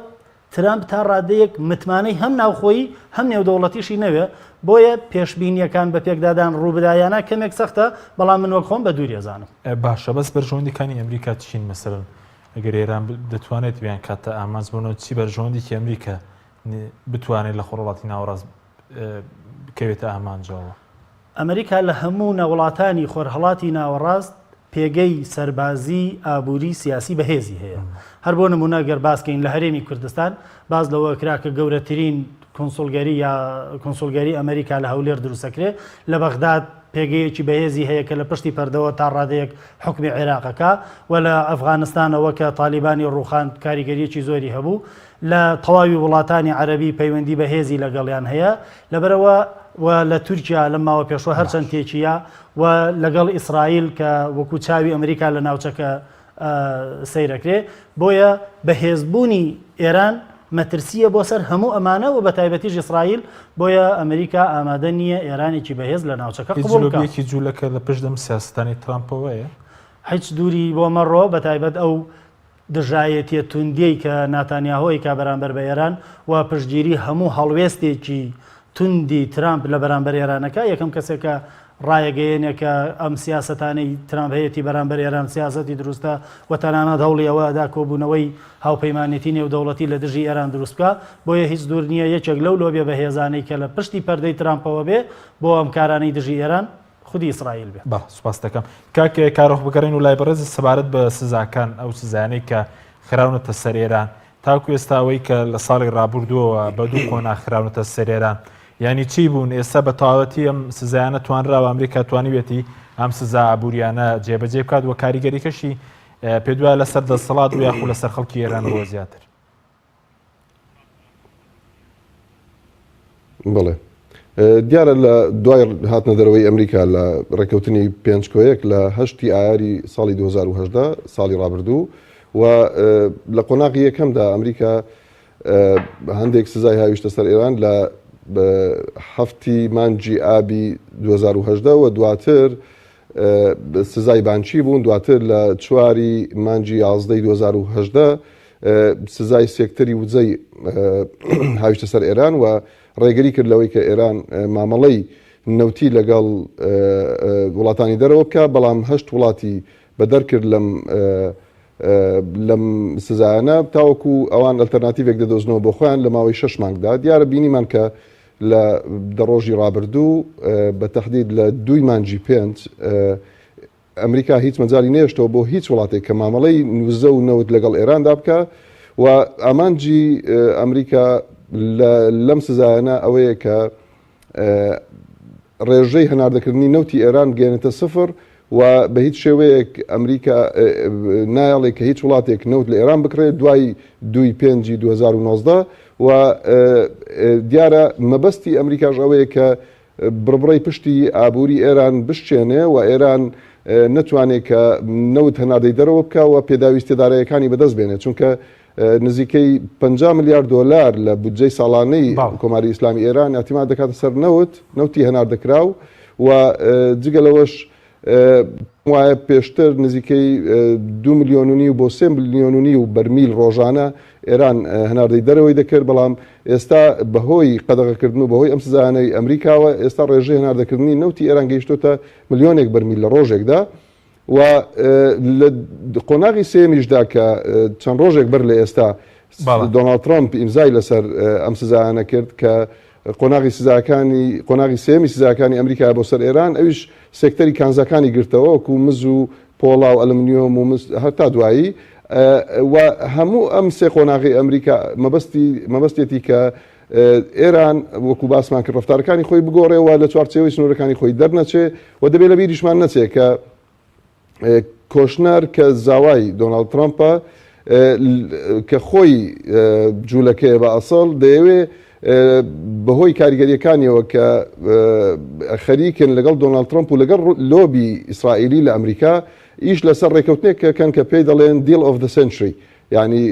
ترامپ تا ڕادەیەک متمانەی هەم ناوخۆیی هەم نێودەوڵەتیشی نەوێ بۆیە پێشبینیەکان بە پێکدادان ڕووبدایانە کەمێک سەختە بەڵام من وەک خۆم بە دووری ئەزانم. باشە بەس بەرژەوەندیکانی ئەمریکا چین مەسەلەن؟ ئەگەر ئێران دەتوانێت بیان کاتە ئامانج بۆنەوە چی بەرژەوەندێکی ئەمریکا بتوانێت لە خۆڕڵاتی ناوەڕاست بکەوێتە ئامانجەوە؟ ئەمریکا لە هەموو وڵاتانی خۆرهەڵاتی ناوەڕاست پێگەی سەربازی، ئابووری، سیاسی بەهێزی هەیە. هەر بۆ نموونە گەر باس کەین لە هەرێمی کوردستان باس لەوە کرا کە گەورەترین کونسوڵگەری یا کونسوڵگەری ئەمریکا لە هەولێر دروست ئەکرێ، لە بەغداد پێگەیەکی بەهێزی هەیە کە لە پشتی پەردەوە تا ڕادەیەک حوکمی عێراق ئەکا و لە ئەفغانستانەوە کە تالیبانی ڕووخاند کاریگەرییەکی زۆری هەبوو. لە تەواوی وڵاتانی عەرەبی پەیوەندی بەهێزی لەگەڵیان هەیە لەبەرئەوە و لە تورکیا لەم ماوە پێشوە هەرچەند تێکییا و لەگەڵ ئیسرائیل کە وەکو چاوی ئەمریکا لە ناوچەکە سەیرەکرێ بۆیە بەهێزبوونی ئێران مەترسییە بۆ سەر هەموو ئەمانە و بەتایبەتیش ئیسرائیل بۆیە ئەمریکا ئامادە نییە ئێرانێکی بەهێز لە ناوچەکە هیچ قبوڵ بکا. لۆبیەکی جوولەکە لە پشت ئەم سیاسەتانەی ترامپەوەیە؟ هیچ دووری بۆ مەڕۆ بەتایبەت ئەو دژایەتیە توندیەی کە ناتانیاهۆ ئەیکا بەرامبەر بە ئێران و پشتگیری هەموو هەڵوێستێکی توندی ترامپ لە بەرامبەر ئێران ئەکا، یەکەم کەسێک کە ڕایەگەیەنێ کە ئەم سیاسەتانەی ترامپ هەیەتی بەرامبەر ئێران سیاسەتی دروستە و تەنانەت هەوڵی ئەوە ئەدا کۆبوونەوەی هاوپەیمانێتی نێودەوڵەتی لە دژی ئێران دروست بکا، بۆیە هیچ دوور نیە یەکێک لەو لۆبیە بەهێزانەی کە لە پشتی پەردەی ترامپەوە بێ بۆ ئەم کارانەی دژی ئێران خودی ئیسرائیل بێت. بەڵێ سوپاست دەکەم. کاک کارۆخ بگەڕێین و لای بەڕێزت سەبارەت بە سزاکان ئەو سزایانەی کە خراونەتە سەر ئێران تاکو ئێستا ئەوەی کە لە ساڵی ڕابردووەوە بە دوو قۆناغ خراونەتە سەر ئێران یانی چی بوون ئێستا بە تەواوەتی ئەم سزایانە توانراوە ئەمریکا توانیوێتی ئەم سزا ئابووریانە جێبەجێ بکات و کاریگەریکەشی پێدوایە لەسەر دەسەڵات و یاخو لەسەر خەڵکی ئێران بۆ زیاتر. بەڵێ دیارە لە دوای هاتنە دەرەوەی ئەمریکا لە ڕێککەوتنی پێنج کۆیەک لە هەشتی ئایاری ساڵی 2010 ساڵی ڕابردوو و لە قۆناغی یەکەمدا ئەمریکا هەندێک سزای هاویشتە سەر ئێران لە هەفتی مانجی ئابی 2010 و دواتر سزای بانکی بوون دواتر لە چواری مانجی یازدەی 2018 سزای سێکتەری وزەی هاویشتە سەر ئێران و ڕێگری کرد لەوەی کە ئێران مامەڵەی نەوتی لەگەڵ وڵاتانی دەرەوە بکە بەڵام هەشت وڵاتی بەدەر کرد لەم لەم سزایانە تاوەکو ئەوان ئەلتەرناتیڤێک دەدۆزنەوە بۆ خۆیان لە ماوەی شەش مانگدا دیارە بینیمان کە لە دە ڕۆژی ڕابردوو بە تەحدید لە دووی مانگی پێنج ئەمریکا هیچ مەجالی نەهێشتەوە بۆ هیچ وڵاتێک کە مامەڵەی وزە و نەوت لەگەڵ ئێراندا بکا و ئامانجی ئەمریکا لەم سزایانە ئەوەیە کە ڕێژەی هەناردەکردنی نەوتی ئێران بگەێنێتە سفر و بە هیچ شێوەیەک ئەمریکا نایەڵێ کە هیچ وڵاتێک نەوت لە ئێران بکڕێت دوای دووی پێنجی 2019 و دیارە مەبەستی ئەمریکاش ئەوەیە کە بڕبڕەی پشتی ئابووری ئێران بشکێنێ و ئێران نەتوانێت کە نەوت هەناردەی دەرەوە بکا و پێداویستیە دارایەکانی بەدەست بێنێت چونکە نزیکەی 50 ملیار دۆلار لە بودجەی ساڵانەی کۆماری ئیسلامی ئێران ئیعتیماد دەکاتە سەر نەوت نەوتی هەناردەکراو و جگە لەوەش وایە پێشتر نزیکەی دو ملیۆن و نیو بۆ سێ ملیۆن و نیو بەرمیل ڕۆژانە ئێران هەناردەی دەرەوەی دەکرد، بەڵام ئێستا بەهۆی قەدەغەکردن و بەهۆی ئەم سزایانەی ئەمریکاوە ئێستا ڕێژەی هەناردەکردنی نەوتی ئێران گەیشتۆتە ملیۆنێک بەرمیل لە ڕۆژێکدا و لە قۆناغی سێمیشدا کە چەند ڕۆژێک بەر لە ئێستا دۆناڵد ترامپ ئیمزای لەسەر ئەم سزایانە کرد کە قۆناغی سزاکانی قۆناغی سێیەمی سزاکانی ئەمریکایە بۆ سەر ئێران، ئەویش سێکتەری کانزاکانی گرتەوە وەکو مس و پۆڵا و ئەلمنیۆم و مس هەتا دوایی و هەموو ئەم سێ قۆناغی ئەمریکا مەبەستی مەبەستێتی کە ئێران وەکو باسمان کرد ڕەفتارەکانی خۆی بگۆڕێ و لە چوارچێوەی سنوورەکانی خۆی دەرنەچێ و دەبێ لە بیریشمان نەچێ کە کۆشنەر کە زاوای دۆناڵد ترەمپە کە خۆی جوولەکەیە بە ئەسڵ دەیەوێ بەهۆی کاریگەریەکانیەوە کە خەریکن لەگەڵ دۆناڵد ترەمپ و لەگەڵ لۆبی ئیسرائیلی لە ئەمریکا ئیش لەسەر ڕێکەوتنێک کەن کە پێی دەڵێن deal of the century یعنی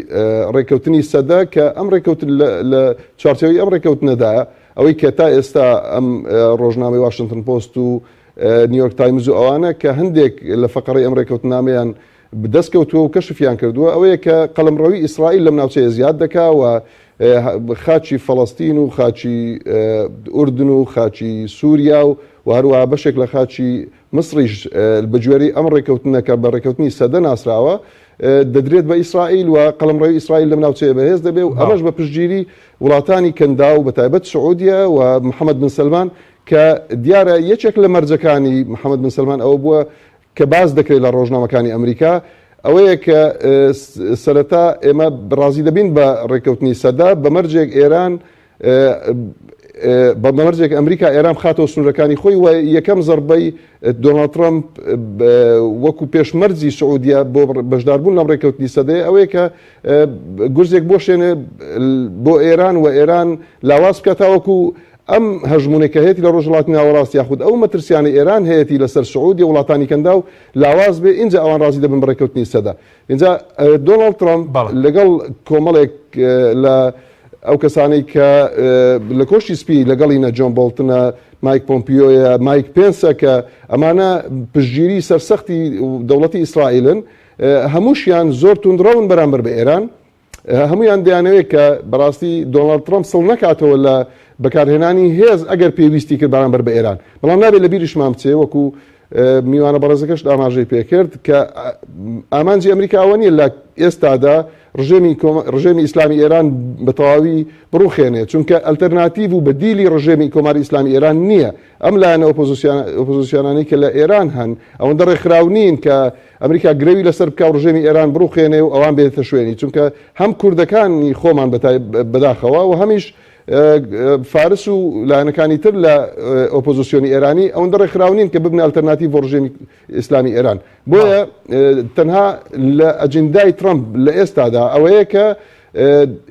ڕێککەوتنی سەدە کە ئەم ڕێککەوتن لە چوارچێوەی ئەم ڕێککەوتنەدا ئەوەی کە تا ئێستا ئەم ڕۆژنامەی واشنتن پۆست و نیویۆرک تایمز و ئەوانە کە هەندێک لە فەقەڕەی ئەم ڕێککەوتنامەیان دەست کەوتووە و کەشفیان کردووە ئەوەیە کە قەڵەمڕەوی ئیسرائیل لەم ناوچەیە زیاد دەکا و خاکی فەڵەستین و خاکی ئوردن و خاکی سووریا و و هەروەها بەشێک لە خاکی میسریش بەگوێرەی ئەم ڕێککەوتنە کە بە ڕێککەوتنی سەدە ناسراوە. دەدرێت بە ئیسرائیل و قەڵەمڕەوی ئیسرائیل لەم ناوچەیە بەهێز دەبێ و ئەمەش بە پشتگیری وڵاتانی کەنداو بە تایبەت سعودیە و محەمەد بن سەلمان کە دیارە یەکێک لە مەرجەکانی محەمەد بن سەلمان ئەوە بووە کە باس دەکرێت لە ڕۆژنامەکانی ئەمریکا ئەوەیە کە سەرەتا ئێمە ڕازی دەبین بە ڕێککەوتنی سەدە بە مەرجێک ئێران بە مەرجێک ئەمریکا ئێران بخاتەوە سنوورەکانی خۆی و یەکەم زەربەی دۆناڵد ترەمپ وەکو پێشمەرجی سعودیە بۆ بەشداربوون لەم ڕێککەوتنی سەدەیە ئەوەیە کە گورزێک بۆشێنێ بۆ ئێران و ئێران لاواز بکات تاوەکو ئەم هەژمونێک کە هەیەی لە ڕۆژهەڵاتی ناوەڕاست یاخود ئەو مەترسیانەی ئێران هەیەی لەسەر سعودیە وڵاتانی کەنداو لاواز بێ ئینجا ئەوان ڕازی دەبن بە ڕێککەوتنی سەدە. ئینجا دۆناڵد ترەمپ لەگەڵ کۆمەڵێک لە ئەو کەسانەی کە لە کۆشکی سپی لەگەڵینە جۆن بۆڵتنە، مایک پۆمپیۆیە، مایک پێنسە کە ئەمانە پشتگیری سەرسەختی دەوڵەتی ئیسرائیلن، هەمووشیان زۆر توندڕەون بەرامبەر بە ئێران. هەموویان دەیانەوێت کە بەڕاستی دۆناڵد ترەمپ سڵ نەکاتەوە لە بەکارهێنانی هێز ئەگەر پێویستی کرد بەرامبەر بە ئێران. بەڵام نابێت لە بیریشمان بچێ وەکو میوانە بەڕێزەکەشت ئاماژەی پێکرد کە ئامانجی ئەمریکا ئەوە نییە لە ئێستادا ڕژێمی ڕژێمی ئیسلامی ئێران بە تەواوی بڕوخێنێ چونکە ئەلتەرناتیڤ و بەدیلی ڕژێمی کۆماری ئیسلامی ئێران نییە ئەم لایەنە ئۆپۆزیسیۆنانەی کە لە ئێران هەن ئەوەندە ڕێکخراو نین کە ئەمریکا گرەوی لەسەر بکا و ڕژێمی ئێران بڕوخێنێ و ئەوان بێتە شوێنی چونکە هەم کوردەکانی خۆمان بەداخەوە و هەمیش فارس و لایەنەکانی تر لە ئۆپۆزیسیۆنی ئێرانی ئەوەندە ڕێکخراو نین کە ببنە ئەلتەرناتیڤ بۆ ڕژێمی ئیسلامی ئێران بۆیە تەنها لە ئەجندای ترەمپ لە ئێستادا ئەوەیە کە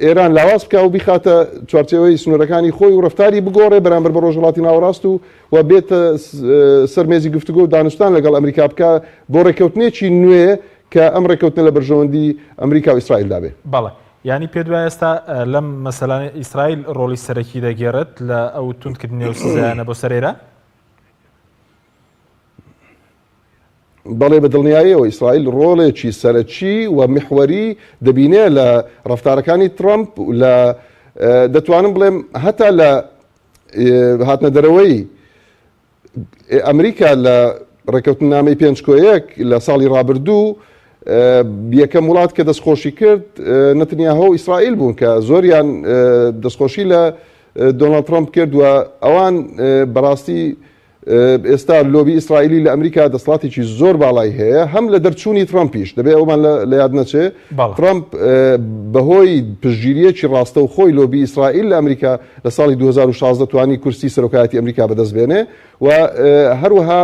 ئێران لاواز بکا و بیخاتە چوارچێوەی سنوورەکانی خۆی و ڕەفتاری بگۆڕێ بەرامبەر بە ڕۆژهەڵاتی ناوەڕاست و و بێتە سەر مێزی گفتوگۆ و دانوستان لەگەڵ ئەمریکا بکا بۆ ڕێککەوتنێکی نوێ کە ئەم ڕێککەوتنە لە بەرژەوەندی ئەمریکا و ئیسرائیلدا بێ. بەڵێ. یانی پێت وایە ئێستا لەم مەسەلانە ئیسرائیل ڕۆڵی سەرەکی دەگێڕێت لە ئەو توندکردنی و سزایانە بۆ سەر ئێران؟ بەڵێ بە دڵنیاییەوە ئیسرائیل ڕۆڵێکی سەرەکی و میحوەری دەبینێ لە ڕەفتارەکانی ترەمپ لە دەتوانم بڵێم هەتا لە هاتنە دەرەوەی ئەمریکا لە ڕێککەوتننامەی پێنج کۆیەک لە ساڵی ڕابردوو یەکەم وڵات کە دەستخۆشی کرد نەتنیاهۆ و ئیسرائیل بوون کە زۆریان دەستخۆشی لە دۆناڵد ترەمپ کرد و ئەوان بەڕاستی ئێستا لۆبی ئیسرائیلی لە ئەمریکا دەسەڵاتێکی زۆر باڵای هەیە هەم لە دەرچوونی ترەمپیش دەبێ ئەومان لە یاد نەچێ ترەمپ بەهۆی پشتگیریەکی ڕاستەوخۆی لۆبی ئیسرائیل لە ئەمریکا لە ساڵی 2016 توانی کورسی سەرۆکایەتی ئەمریکا بەدەست بێنێ و هەروەها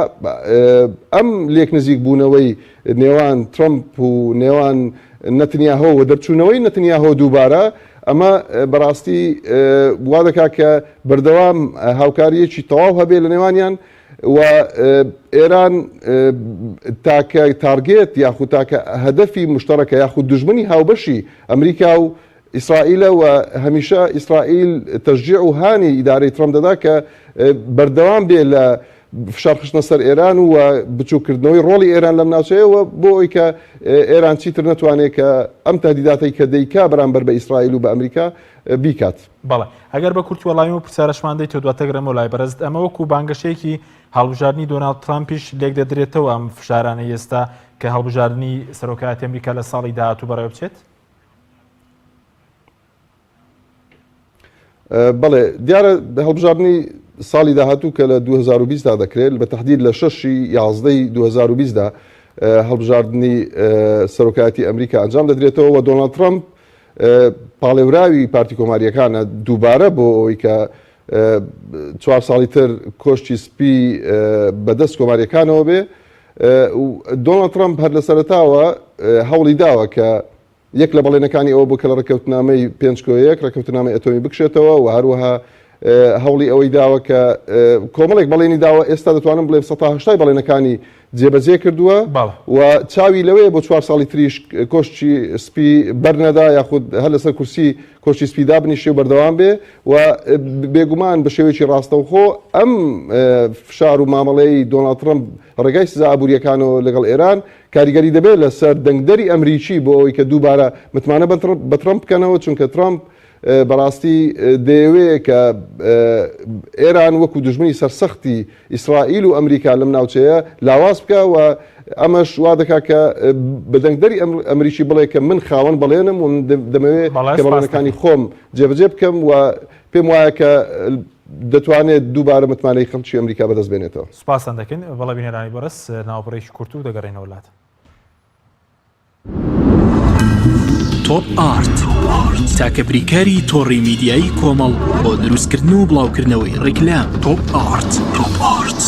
ئەم لێک نزیک بوونەوەی نێوان ترەمپ و نێوان نەتنیاهۆ و دەرچوونەوەی نەتنیاهۆ دووبارە ئەمە بەڕاستی وا دەکات کە بەردەوام هاوکارییەکی تەواو هەبێ لە نێوانیان و ئێران تاکە target یاخود تاکە هەدەفی مشتەرەکە یاخود دوژمنی هاوبەشی ئەمریکا و ئیسرائیلە و هەمیشە ئیسرائیل تەشجیع و هانی ئیدارەی ترەمپ دەدا کە بەردەوام بێ لە فشار خستنە سەر ئێران و بچووکردنەوەی ڕۆڵی ئێران لەم ناوچەیە و بۆ ئەوەی کە ئێران چیتر نەتوانێت کە ئەم تهدیداتەی کە دەیکا بەرامبەر بە ئیسرائیل و بە ئەمریکا بیکات. بەڵێ ئەگەر بە کورتی وەڵامی ئەو پرسیارەشمان دەیتەوە دواتر گەڕێمەوە لای بەڕێزت ئەمە وەکو بانگەشەیەکی هەڵبژاردنی دۆناڵد ترامپیش لێکدەدرێتەوە ئەم فشارانەی ئێستا کە هەڵبژاردنی سەرۆکایەتی ئەمریکا لە ساڵی داهاتوو بەڕێوەبچێت؟ بەڵێ دیارە هەڵبژاردنی ساڵی داهاتوو کە لە 2020 دا دەکرێت بە تهدید لە شەشی یازدەی 2020 دا هەڵبژاردنی سەرۆکایەتی ئەمریکا ئەنجام دەدرێتەوە و دۆناڵد ترەمپ پاڵێوراوی پارتی کۆماریەکانە دووبارە بۆ ئەوەی کە چوار ساڵی تر کۆشکی سپی بەدەست کۆماریەکانەوە بێ دۆناڵد ترەمپ هەر لە سەرەتاوە هەوڵی داوە کە یەک لە بەڵێنەکانی ئەوە بوو کە لە ڕێککەوتنامەی پێنج کۆ یەک، ڕێککەوتنامەی ئەتۆمی بکشێتەوە و هەروەها هەوڵی ئەوەی داوە کە کۆمەڵێک بەڵێنی داوە، ئێستا دەتوانم بڵێم سەتا هەشتای بەڵێنەکانی جێبەجێ کردووە و چاوی لەوەیە بۆ چوار ساڵی تریش کۆشکی سپی بەرنەدا یاخود هەر لەسەر کورسی کۆشکی سپی دابنیشێ و بەردەوام بێ و بێگومان بە شێوەیەکی ڕاستەوخۆ ئەم فشار و مامەڵەی دۆناڵد ترەمپ ڕێگای سزا ئابوورییەکانەوە لەگەڵ ئێران کاریگەری دەبێت لەسەر دەنگدەری ئەمریکی بۆ ئەوەی کە دووبارە متمانە بە ترەمپ بکەنەوە، چونکە ترەمپ بەڕاستی دەیەوێ کە ئێران وەکو دوژمنی سەرسەختی ئیسرائیل و ئەمریکا لەم ناوچەیە لاواز بکا و ئەمەش وا دەکا کە بە دەنگدەری ئەمریکی بڵێ کە من خاوەن بەڵێنم و من دەمەوێ بەڵێ کە سپاس بەڵێنەکانی دەکەم. خۆم جێبەجێ بکەم و پێم وایە کە دەتوانێت دووبارە متمانەی خەڵکی ئەمریکا بەدەست بێنێتەوە. سوپاستان دەکەین. بەڵێ بینەرانی بەڕێز ناوبڕێکی کورت و دەگەڕێینەوە لات. تۆپ ئارت تاکە بریکاری تۆڕی میدیایی کۆمەڵ بۆ دروستکردن و بڵاوکردنەوەی ڕیکلام تۆپ ئارت تۆپ ئارت.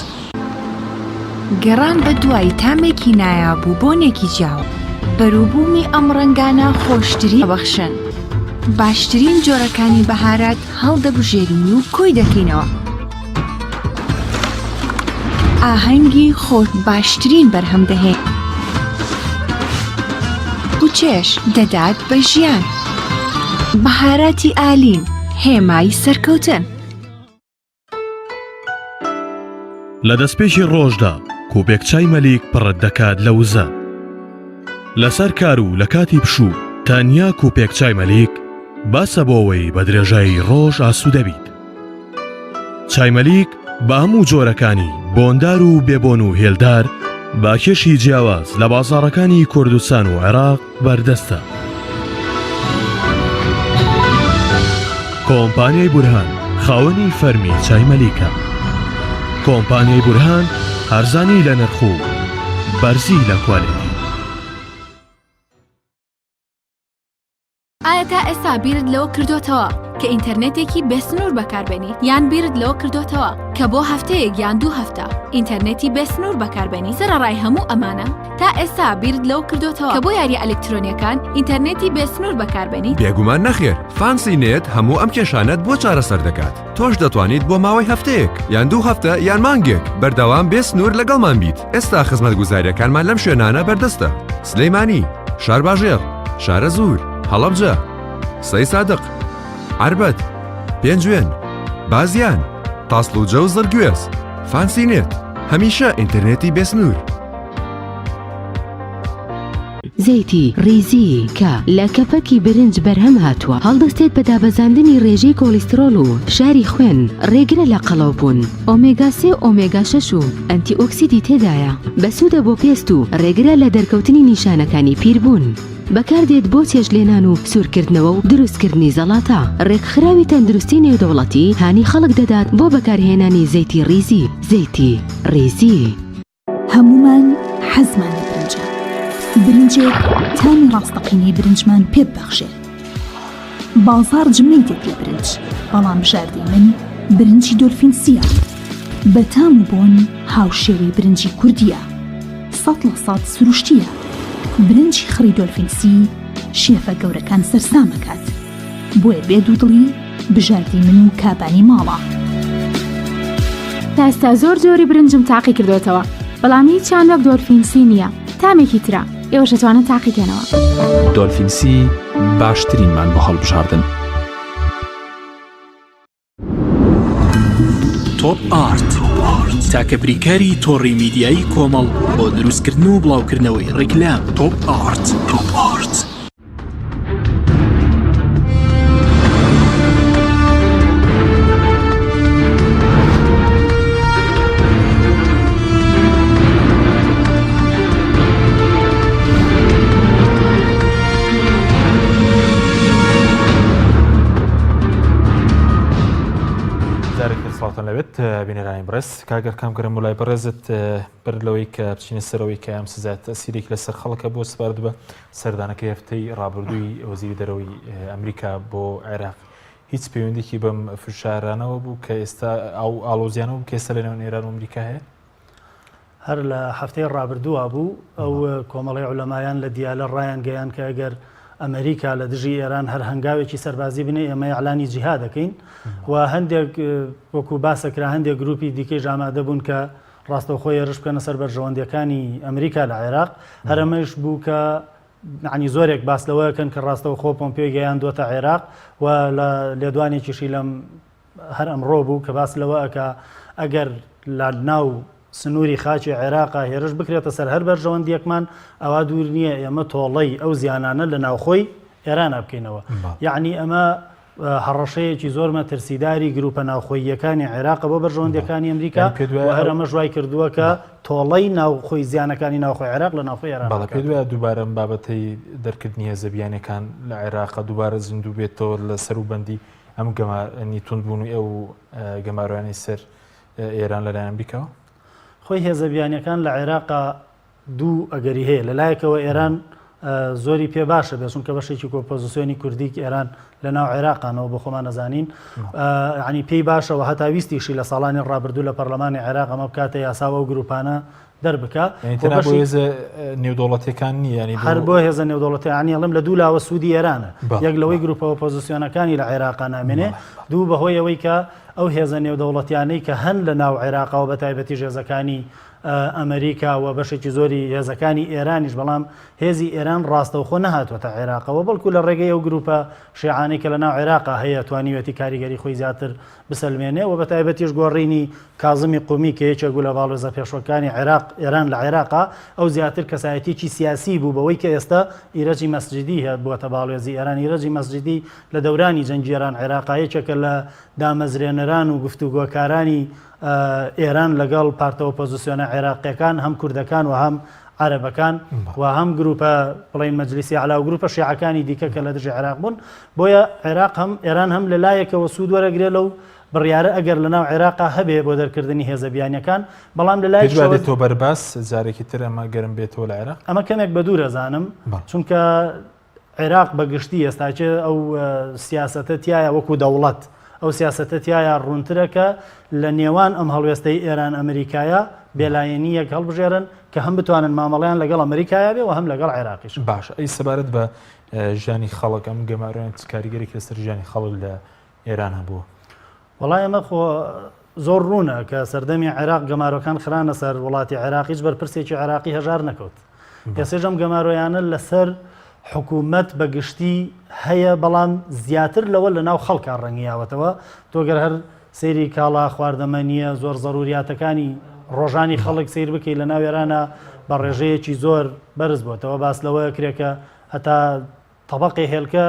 گەڕان بە دوای تامێکی نایاب و بۆنێکی جیاواز، بەروبوومی ئەم ڕەنگانە خۆشترین دەبەخشن. باشترین جۆرەکانی بەهارات هەڵدەبژێرین و کۆی دەکەینەوە. ئاهەنگی خۆش باشترین بەرهەم دەهێن و چێژ دەدات بە ژیان. بەهاراتی ئالین هێمای سەرکەوتن. لە دەستپێکی ڕۆژدا کوپێک چای مەلیک پڕت دەکات لە وزە. لەسەر کار و لە کاتی پشوو تەنیا کوپێک چای مەلیک بەسە بۆ ئەوەی بە درێژایی ڕۆژ ئاسوودە بیت. چای مەلیک بە هەموو جۆرەکانی بۆندار و بێبۆن و هێلدار بە کێشی جیاواز لە بازاڕەکانی کوردستان و عێراق بەردەستە. کۆمپانیای بورهان خاوەنی فەرمی چای مەلیکە. کۆمپانیای بورهان هەرزانی لە نرخ و بەرزی لە کوالێتی. ئایا تا ئێستا بیرت لەوە کردۆتەوە کە ئینتەرنێتێکی بێسنوور بەکاربێنیت؟ یان بیرت لەوە کردۆتەوە کە بۆ هەفتەیەک یان دوو هەفتە ئینتەرنێتی بێسنوور بەکاربێنیت؟ سەرەڕای هەموو ئەمانە تا ئێستا بیرت لەوە کردۆتەوە کە بۆ یارییە ئەلکترۆنییەکان ئینتەرنێتی بێسنوور بەکاربێنیت؟ بێگومان نەخێر، فانسی نێت هەموو ئەم کێشانەت بۆ چارەسەر دەکات، تۆش دەتوانیت بۆ ماوەی هەفتەیەک یان دوو هەفتە یان مانگێک بەردەوام بێ سنوور لەگەڵمان بیت، ئێستا خزمەتگوزارییەکانمان لەم شوێنانە بەردەستە، سلێمانی، شارباژێڕ، شارەزوور، هەڵەبجە، سەیسادق، عەربەت، پێنجوێن، بازیان، تاسڵوجە و زڕگوێز. فانسی نێت، هەمیشە ئینتەرنێتی بێسنوور. زەیتی ڕیزی کە لە کەپەکی برنج بەرهەم هاتووە، هەڵدەستێت بە دابەزاندنی ڕێژەی کۆڵیسترۆڵ و فشاری خوێن، ڕێگرە لە قەڵەوبوون، ئۆمێگا سێ و ئۆمێگا شەش و ئەنتی ئۆکسیدی تێدایە، بەسوودە بۆ پێست و ڕێگرە لە دەرکەوتنی نیشانەکانی پیربوون. بەکاردێت بۆ چێشتلێنان و سوورکردنەوە و دروستکردنی زەڵاتە. ڕێکخراوی تەندروستی نێودەوڵەتی هانی خەڵک دەدات بۆ بەکارهێنانی زەیتی ڕیزی، زەیتی ڕیزی. هەموومان حەزمان لە برنجە، برنجێک تامی ڕاستەقینەی برنجمان پێ ببەخشێ. بازاڕ جمەی دێت لە برنج، بەڵام بژاردەی من برنجی دۆلفین سییە. بە تام و بۆن هاوشێوەی برنجی کوردییە. 100% سروشتییە. برنجی خڕی دۆلفین سی شێفە گەورەکان سەرسام ئەکات. بۆیە بێ دوودڵی بژاردەی من و کابانی ماڵە. تا ئێستا زۆر جۆری برنجم تاقی کردۆتەوە بەڵام هیچیان وەک دۆلفین سی نییە تامێکی ترە ئێوەش ئەتوانن تاقی کەنەوە. دۆلفین سی باشترینمان بۆ هەڵبژاردن. تۆپ ئارت تاکە بریکاری تۆڕی میدیایی کۆمەڵ بۆ دروستکردن و بڵاوکردنەوەی ڕیکلام تۆپ ئارت تۆپ ئارت. جارێکی سڵاوتان لەوێت بینەرانی بەڕێز کاگەر کام گەرم وڵای بەڕێزت بەر لەوەی کە بچینە سەرەوەی کە ئەم سزا تەسیرێک لەسەر خەڵکە بۆ سپارد بە سەردانەکەی هەفتەی ڕابردووی وەزیری دەرەوەی ئەمریکا بۆ عێراق هیچ پەیوەندێکی بەم فشارانەوە بوو کە ئێستا ئەو ئاڵۆزیانەوە بوو کە ئێستا لە نێوان ئێران و ئەمریکا هەیە؟ هەر لە هەفتەی ڕابردووە بوو ئەو کۆمەڵەی عولەمایان لە دیالە ڕایانگەیاند کە ئەگەر ئەمریکا لە دژی ئێران هەر هەنگاوێکی سەربازی بنێ ئێمە ئیعلانی جیهاد دەکەین و هەندێک وەکو باسەکرا هەندێک گروپی دیکەیش ئامادە بوون کە ڕاستەوخۆ هێرش بکەنە سەر بەرژەوەندیەکانی ئەمریکا لە عێراق هەر ئەمەیش بوو کە یانی زۆرێک باس لەوە ئەکەن کە ڕاستەوخۆ پۆمپیۆی گەیاندووەتە عێراق و لە لێدوانێکیشی لەم هەر ئەمڕۆ بوو کە باس لەوە ئەکا ئەگەر لە ناو سنووری خاکی عێراقا هێرش بکرێتە سەر هەر بەرژەوەندیەکمان ئەوا دوور نییە ئێمە تۆڵەی ئەو زیانانە لە ناوخۆی ئێرانا بکەینەوە یەعنی ئەمە. هەڕەشەیەکی زۆر مەترسیداری گروپە ناوخۆییەکانی عێراقە بۆ بەرژەوەندیەکانی ئەمریکا و هەر ئەمەش وای کردووە کە تۆڵەی ناوخۆی زیانەکانی ناوخۆی عێراق لە ناوخۆی ئێران بەڵێ پێت وایە دووبارە ئەم بابەتەی دەرکردنی هێزە بیانیەکان لە عێراق دووبارە زیندوو بێتەوە لە سەروبەندی ئەم گەمارۆی توندبوونی ئەو گەمارۆیانەی سەر ئێران لەلایەن ئەمریکاوە؟ خۆی هێزە بیانیەکان لە عێراق دوو ئەگەری هەیە، لە لایەکەوە ئێران زۆری پێ باشە بێ چونکە بەشێکی ئۆپۆزیسیۆنی کوردی ئێران لە ناو عێراقانەوە بۆ خۆمان ئەزانین ینی پێی باشەوە هەتا ویستیشی لە ساڵانی ڕابردوو لە پەرلەمانی عێراق ئەمە بکاتە یاسا و ئەو گروپانە دەربکا بۆ هێزە نێودەوڵەتیەکان نییە ینی هەر بۆ هێزە نێودەوڵەتیانی ئەڵێم لە دوو لاوە سوودی ئێرانە یەک لەوەی گروپە ئۆپۆزیسیۆنەکانی لە عێراقا نامێنێ دوو بەهۆی ئەوەی کە ئەو هێزە نێودەوڵەتیانەی کە هەن لە ناو عێراقەوە بە تایبەتی هێزەکانی ئەمریکا و بەشێکی زۆری هێزەکانی ئێرانیش، بەڵام هێزی ئێران ڕاستەوخۆ نەهاتووەتە عێراقەوە، بەڵکو لە ڕێگەی ئەو گروپە شیعانەی کە لەناو عێراقا هەیە توانیویەتی کاریگەری خۆی زیاتر بسەلمێنێ و بەتایبەتیش گۆڕینی کازمی قومی کە یەکێک بوو لە باڵوێزە پێشوەکانی عێراق ئێران لە عێراقا ئەو زیاتر کەسایەتیەکی سیاسی بوو بەوەی کە ئێستا ئیرەجی مەسجدی بووەتە باڵوێزی ئێران ئیرەجی مەسجدی لە دەورانی جەنگی ئێران عێراقا یەکێکە لە دامەزرێنەران و گفتوگۆکارانی ئێران لەگەڵ پارتە ئۆپۆزسیۆنە عێراقیەکان هەم کوردەکان و هەم عەرەبەکان و هەم گروپە بڵین مەجلیسی علا و گروپە شیعەکانی دیکە کە لە دژی عێراق بوون بۆیە عێراق هەم ئێران هەم لە لایەکەوە سوود وەرەگرێ لەو بڕیارە ئەگەر لەناو عێراقا هەبێ بۆ دەرکردنی هێزە بیانیەکان بەڵام لە لایەکیشەوە دێتەوە بەرباس جارێکی تر ئەمە گەرم بێتەوە لە عێراق ئەمە کەمێک بە دوور ئەزانم چونکە عێراق بە گشتی ئێستاکێ ئەو سیاسەتە تیایە وەکو دەوڵەت ئەو سیاسەتە تیایا ڕوونترە کە لە نێوان ئەم هەڵوێستەی ئێران ئەمریکایە بێلایەنییەک هەڵبژێرن کە هەم بتوانن مامەڵەیان لەگەڵ ئەمریکایا بێ و هەم لەگەڵ عێراقیش. باشە ئەی سەبارەت بە ژیانی خەڵک ئەم گەمارۆیان چ کاریگەرێکی لەسەر ژیانی خەڵک لە ئێران هەبووە؟ وەڵای ئەمە خۆ زۆر ڕوونە کە سەردەمی عێراق گەمارۆکان خرانە سەر وڵاتی عێراق هیچ بەرپرسێکی عێراقی هەژار نەکەوت. ئێستەش ئەم گەمارۆیانە لەسەر حکوومەت بە گشتی هەیە بەڵام زیاتر لەوە لە ناو خەڵکا ڕەنگی یاوەتەوە تۆ گەر هەر سەیری کاڵا خواردەمەنییە زۆر زەروریاتەکانی ڕۆژانی خەڵک سەیر بکەی لە ناو ئێرانە بە ڕێژەیەکی زۆر بەرز بۆتەوە باس لەوە کرێ کە هەتا تەبەقی هێلکە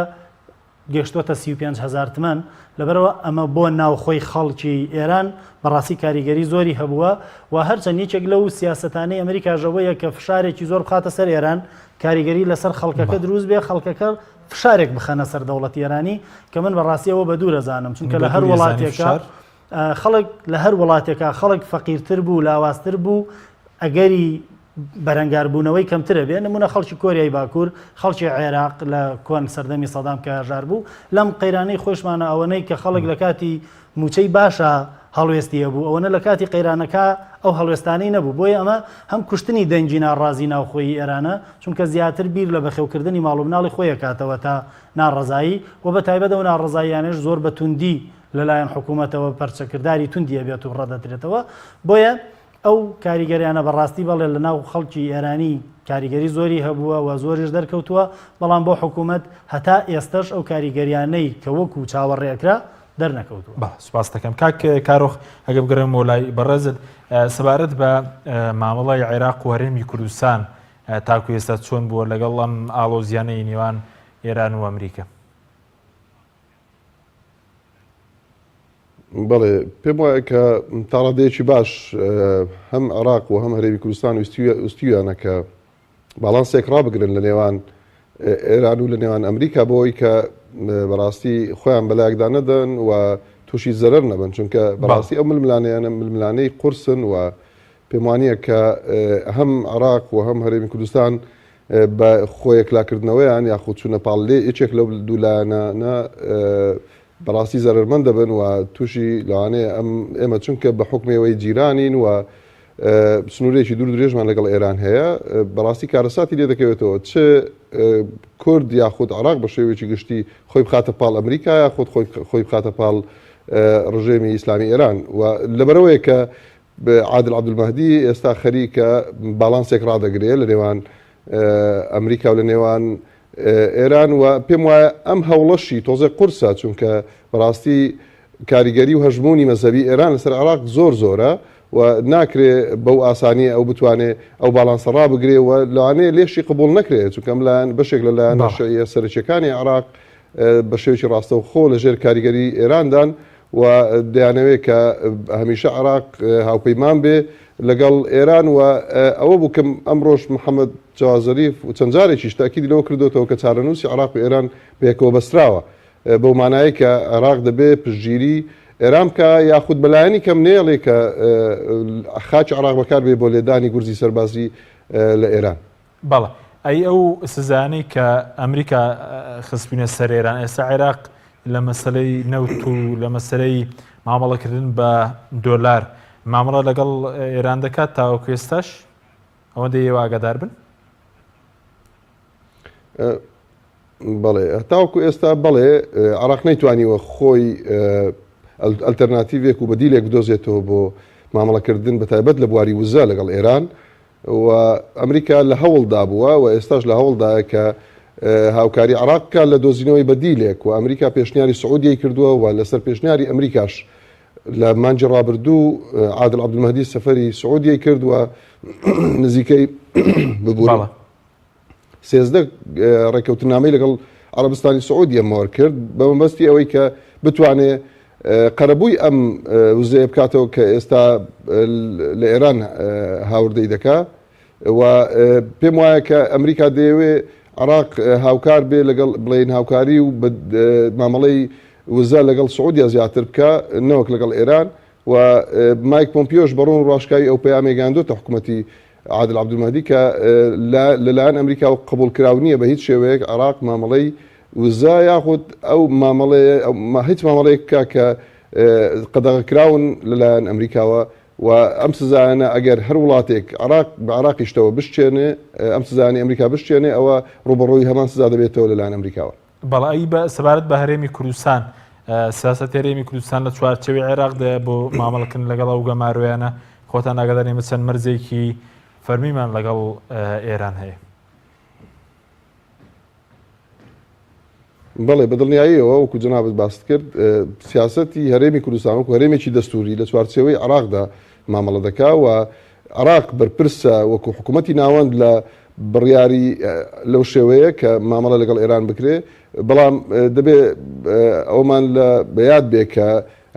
گەشتووەتە 35 هەزار تمەن، لەبەرئەوە ئەمە بۆ ناوخۆی خەڵکی ئێران بەڕاستی کاریگەری زۆری هەبووە و هەرچەند یەکێک لەو سیاسەتانەی ئەمریکاش ئەوەیە کە فشارێکی زۆر بخاتە سەر ئێران کاریگەری لەسەر خەڵکەکە دروست بێ خەڵکەکە فشارێک بخەنە سەر دەوڵەتی ئێرانی کە من بەڕاستی ئەوە بە دوور ئەزانم چونکە لە هەر وڵاتێکە خەڵک لە هەر وڵاتێکا خەڵک فەقیرتر بوو لاوازتر بوو ئەگەری بەرەنگاربوونەوەی کەمترە بێ نمونە خەڵکی کۆریای باکوور خەڵکی عێراق لە کۆن سەردەمی سەدام کە هەژار بوو لەم قەیرانەی خۆشمانە ئەوەنەی کە خەڵک لە کاتی موچەی باشە هەڵوێستی هەبوو ئەوەنە لە کاتی قەیرانەکە ئەو هەڵوێستانەی نەبوو بۆیە ئەمە هەم کوشتنی دەنگی ناڕازی ناوخۆیی ئێرانە چونکە زیاتر بیر لە بەخێوکردنی ماڵ و مناڵی خۆی ئەکاتەوە تا ناڕەزایی و بە تایبەت ئەو ناڕەزاییانەش زۆر بە توندی لەلایەن حکوومەتەوە پەرچەکرداری توندی ئەبێت و ڕەدەدرێتەوە بۆیە ئەو کاریگەریانە بەڕاستی بەڵێ لە ناو خەڵکی ئێرانی کاریگەری زۆری هەبووە و زۆریش دەرکەوتووە، بەڵام بۆ حکوومەت هەتا ئێستەش ئەو کاریگەریانەی کە وەکوو چاوەڕێ ئەکرا دەرنەکەوتووە. بەڵێ سوپاست دەکەم کاک کارۆخ، ئەگەر بگەڕێمەوە لای بەڕێزت سەبارەت بە مامەڵەی عێراق و هەرێمی کوردستان تاکو ئێستا چۆن بووە لەگەڵ ئەم ئاڵۆزیانەی نێوان ئێران و ئەمریکا؟ بەڵێ پێم وایە کە تاڕادەیەکی باش هەم عێراق و هەم هەرێمی کوردستان ویستویانە کە باڵانسێک ڕابگرن لە نێوان ئێران و لە نێوان ئەمریکا بۆی کە بەڕاستی خۆیان بەلایەکدا نەدەن و تووشی زەرەر نەبن چونکە بەڕاستی ئەو ململانێیانە ململانێی قورسن و پێم وانییە کە هەم عێراق و هەم هەرێمی کوردستان بە خۆیەکلاکردنەوەیان یاخود چوونە پاڵ لێ یەکێک لەو دوو لایەنانە بەڕاستی زەرەرمەند دەبن و تووشی لەوانەیە ئەم ئێمە چونکە بە حوکمی ئەوەی جیرانین و سنوورێکی دوور درێژمان لەگەڵ ئێران هەیە بەڕاستی کارەساتی لێ دەکەوێتەوە چ کورد یاخود عراق بە شێوەیەکی گشتی خۆی بخاتە پاڵ ئەمریکا یاخود خۆی بخاتە پاڵ ڕژێمی ئیسلامی ئێران و لەبەرەوەیە کە عادل عەبدولمەهدی ئێستا خەریکە باڵانسێک ڕادەگرێ لە نێوان ئەمریکا و لە نێوان ئێران و پێم وایە ئەم هەوڵەشی تۆزێک قورسە چونکە بەڕاستی کاریگەری و هەژموونی مەزهەبی ئێران لەسەر عێراق زۆر زۆرە و ناکرێ بەو ئاسانیە ئەو بتوانێ ئەو باڵانسە ڕابگرێ و لەوانەیە لێشی قبوڵ نەکرێت چونکە ئەم لایەن بەشێک لە لایەنە شیعیە سەرەکیەکانی عێراق. بە شێوەیەکی ڕاستەوخۆ لە ژێر کاریگەری ئێراندان و دەیانەوێت کە هەمیشە عێراق هاوپەیمان بێ لەگەڵ ئێران و ئەوە بوو کە ئەمڕۆش محەممەد جەواد زەریف و چەند جارێکیش تاکیدی لەوە کردوێتەوە کە چارەنووسی عێراق و ئێران بەیەکەوە بەستراوە بەو مانایەی کە عێراق دەبێ پشتگیری ئێران بکا یاخود بەلایەنی کەم نەیەڵێ کە خاکی عێراق بەکار بێ بۆ لێدانی گورزی سەربازی لە ئێران. بەڵێ ئەی ئەو سزایانەی کە ئەمریکا خستبووینە سەر ئێران ئێستا عێراق لە مەسەلەی نەوت و لە مەسەلەی مامەڵەکردن بە دۆلار مامەڵە لەگەڵ ئێران دەکات تاوەکو ئێستاش ئەوەندەی ئێوە ئاگادار بن؟ بەڵێ هەتاوەکو ئێستا بەڵێ عراق نەیتوانیوە خۆی ئەلتەرناتیڤێک و بەدیلێک بدۆزێتەوە بۆ مامەڵەکردن بە تایبەت لە بواری وزە لەگەڵ ئێران و ئەمریکا لە هەوڵدا بووە و ئێستاش لە هەوڵدایە کە هاوکاری عراق بکات لە دۆزینەوەی بەدیلێک و ئەمریکا پێشنیاری سعودیەی کردووە و لەسەر پێشنیاری ئەمریکاش لە مانگی ڕابردوو عادل عەبدولمەهدی سەفەری سعودیەی کرد و نزیکەی ببوورە 13 ڕێککەوتنامەی لەگەڵ عەرەبستانی سعودیە مۆر کرد بە مەبەستی ئەوەی کە بتوانێ قەرەبووی ئەم وزەیە بکاتەوە کە ئێستا لە ئێران هاوردەی دەکا و پێم وایە کە ئەمریکا دەیەوێ عراق هاوکار بێ لەگەڵ بڵێن هاوکاری و مامەڵەی وزە لەگەڵ سعودیا زیاتر بکە نەوەک لەگەڵ ئێران و مایک پۆمپیۆش بەڕوون ڕاشکاوی ئەو پەیامەی گەیاندۆتە حکوومەتی عادل عەبدولمەهدی کە لەلایەن ئەمریکاوە قبوڵکراو نییە بە هیچ شێوەیەک عێراق مامەڵەی وزە یاخود ئەو مامەڵەیە هیچ مامەڵەیەک بکا کە قەدەغەکراون لەلایەن ئەمریکاوە و ئەم سزایانە ئەگەر هەر وڵاتێک عێراق بە عێراقیشتەوە بشچێنێ ئەم سزایانەی ئەمریکا بشچێنێ ئەوە ڕووبەڕووی هەمان سزا دەبێتەوە لەلایەن ئەمریکاوە. بەڵێ ئەی بە سەبارەت بە هەرێمی کوردستان سیاسەتی هەرێمی کوردستان لە چوارچێوەی عێراقدایە بۆ مامەڵەکردن لەگەڵ ئەو گەمارۆیانە خۆتان ئاگادارن ئێمە چەند مەرجێکی فەرمیمان لەگەڵ ئێران هەیە. بەڵێ بە دڵنیاییەوە وەکو جەنابت باست کرد سیاسەتی هەرێمی کوردستان وەکو هەرێمێکی دەستوری لە چوارچێوەی عێراقدا مامەڵە دەکا و عێراق بەرپرسە وەکو حکوومەتی ناوەند لە بڕیاری لەو شێوەیە کە مامەڵە لەگەڵ ئێران بکرێ، بەڵام دەبێ ئەوەمان لە بەیاد بێ کە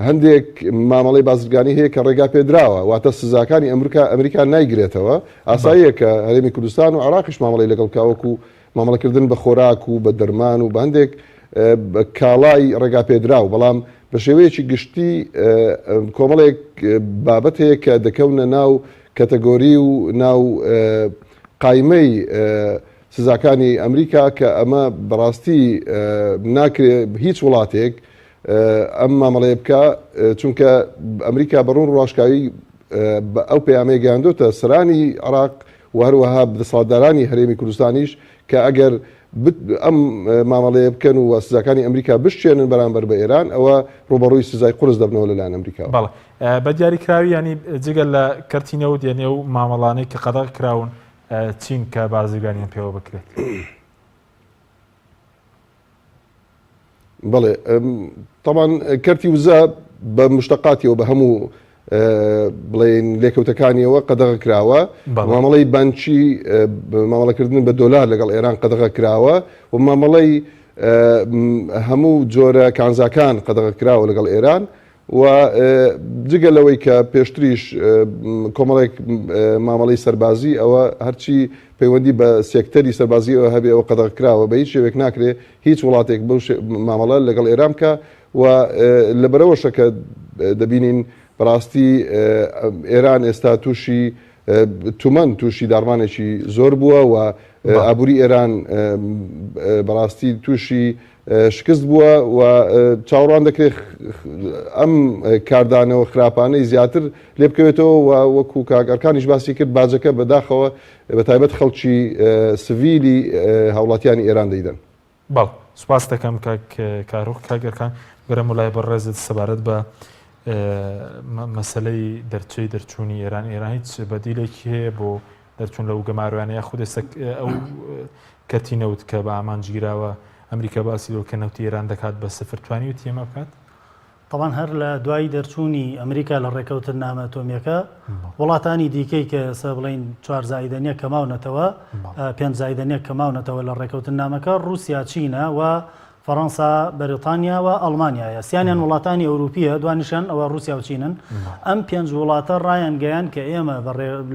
هەندێک مامەڵەی بازرگانی هەیە کە ڕێگا پێدراوە، واتە سزاکانی ئەمریکا ئەمریکا نایگرێتەوە، ئاساییە کە هەرێمی کوردستان و عێراقیش مامەڵەی لەگەڵ بکا وەکو مامەڵەکردن بە خۆراک و بە دەرمان و بە هەندێک کاڵای ڕێگا پێدراو، بەڵام بە شێوەیەکی گشتی کۆمەڵێک بابەت هەیە کە دەکەونە ناو کەتەگۆری و ناو قایمەی سزاکانی ئەمریکا کە ئەمە بەڕاستی ناکرێ هیچ وڵاتێک ئەم مامەڵەیە بکا چونکە ئەمریکا بە ڕوون ڕاشکاوی ئەو پەیامەی گەیاندۆتە سەرانی عراق و هەروەها دەسەڵاتدارانی هەرێمی کوردستانیش کە ئەگەر ئەم مامەڵەیە بکەن و سزاکانی ئەمریکا بشچێنن بەرامبەر بە ئێران ئەوە ڕوبەڕووی سزای قورس دەبنەوە لەلایەن ئەمریکاوە. بەڵێ بە دیاریکراوی یانی جگە لە کەرتی نەوت یانی ئەو مامەڵانەی کە قەدەغ کراون چین کە بازرگانیان پێوە بکرێت؟ بەڵێ تەمان کەرتی وزە بە مشتەقاتیەوە بە هەموو بڵێن لێکەوتەکانیەوە قەدەغە کراوە مامەڵەی بانکی مامەڵەکردن بە دۆلار لەگەڵ ئێران قەدەغە کراوە و مامەڵەی هەموو جۆرە کانزاکان قەدەغە کراوە لەگەڵ ئێران و جگە لەوەی کە پێشتریش کۆمەڵێک مامەڵەی سەربازی ئەوە هەرچی پەیوەندی بە سێکتەری سەربازیەوە هەبێ ئەوە قەدەغە کراوە بە هیچ شێوەیەک ناکرێ هیچ وڵاتێک بەو مامەڵە لەگەڵ ئێران بکا و لەبەرەوەشە کە دەبینین بەڕاستی ئێران ئێستا تووشی تومەن تووشی داڕمانێکی زۆر بووە و ئابووری ئێران بەڕاستی تووشی شکست بووە و چاوەڕوان دەکرێت ئەم کاردانەوە خراپانەی زیاتر لێ بکەوێتەوە و وەکو کاک ئەرکانیش باسی کرد باجەکە بەداخەوە بە تایبەت خەڵکی سڤیلی هاوڵاتیانی ئێران دەیدەن. بەڵێ سوپاست دەکەم کاک کاروخ. کاک ئەرکان بگەرێمەوە لای بەڕێزت سەبارەت بە مەسەلەی دەرچەی دەرچوونی ئێران، ئێران هیچ بەدیلێکی هەیە بۆ دەرچوون لەو گەمارۆیانە یاخود ئێستا ئەو کەرتی نەوت کە بە ئامانج گیراوە ئەمریکا باسی لەوە کە نەوتی ئێران دەکات بە سفر توانیویەتی ئەمە بکات؟ تەبعەن هەر لە دوای دەرچوونی ئەمریکا لە ڕێکەوتننامە ئەتۆمییەکە وڵاتانی دیکەی کە ئێستا بڵێین چوار زائیدەن یەک کە ماونەتەوە پێنج زائیدەن یەک کە ماونەتەوە لە ڕێکەوتننامەکە ڕووسیا چینە و. فەڕەنسا، بەریتانیا و ئەڵمانیایە. سیانیان وڵاتانی ئەوروپییە، دوانیشیان ئەوە ڕووسیا و چینن. ئەم پێنج وڵاتە ڕایانگەیاند کە ئێمە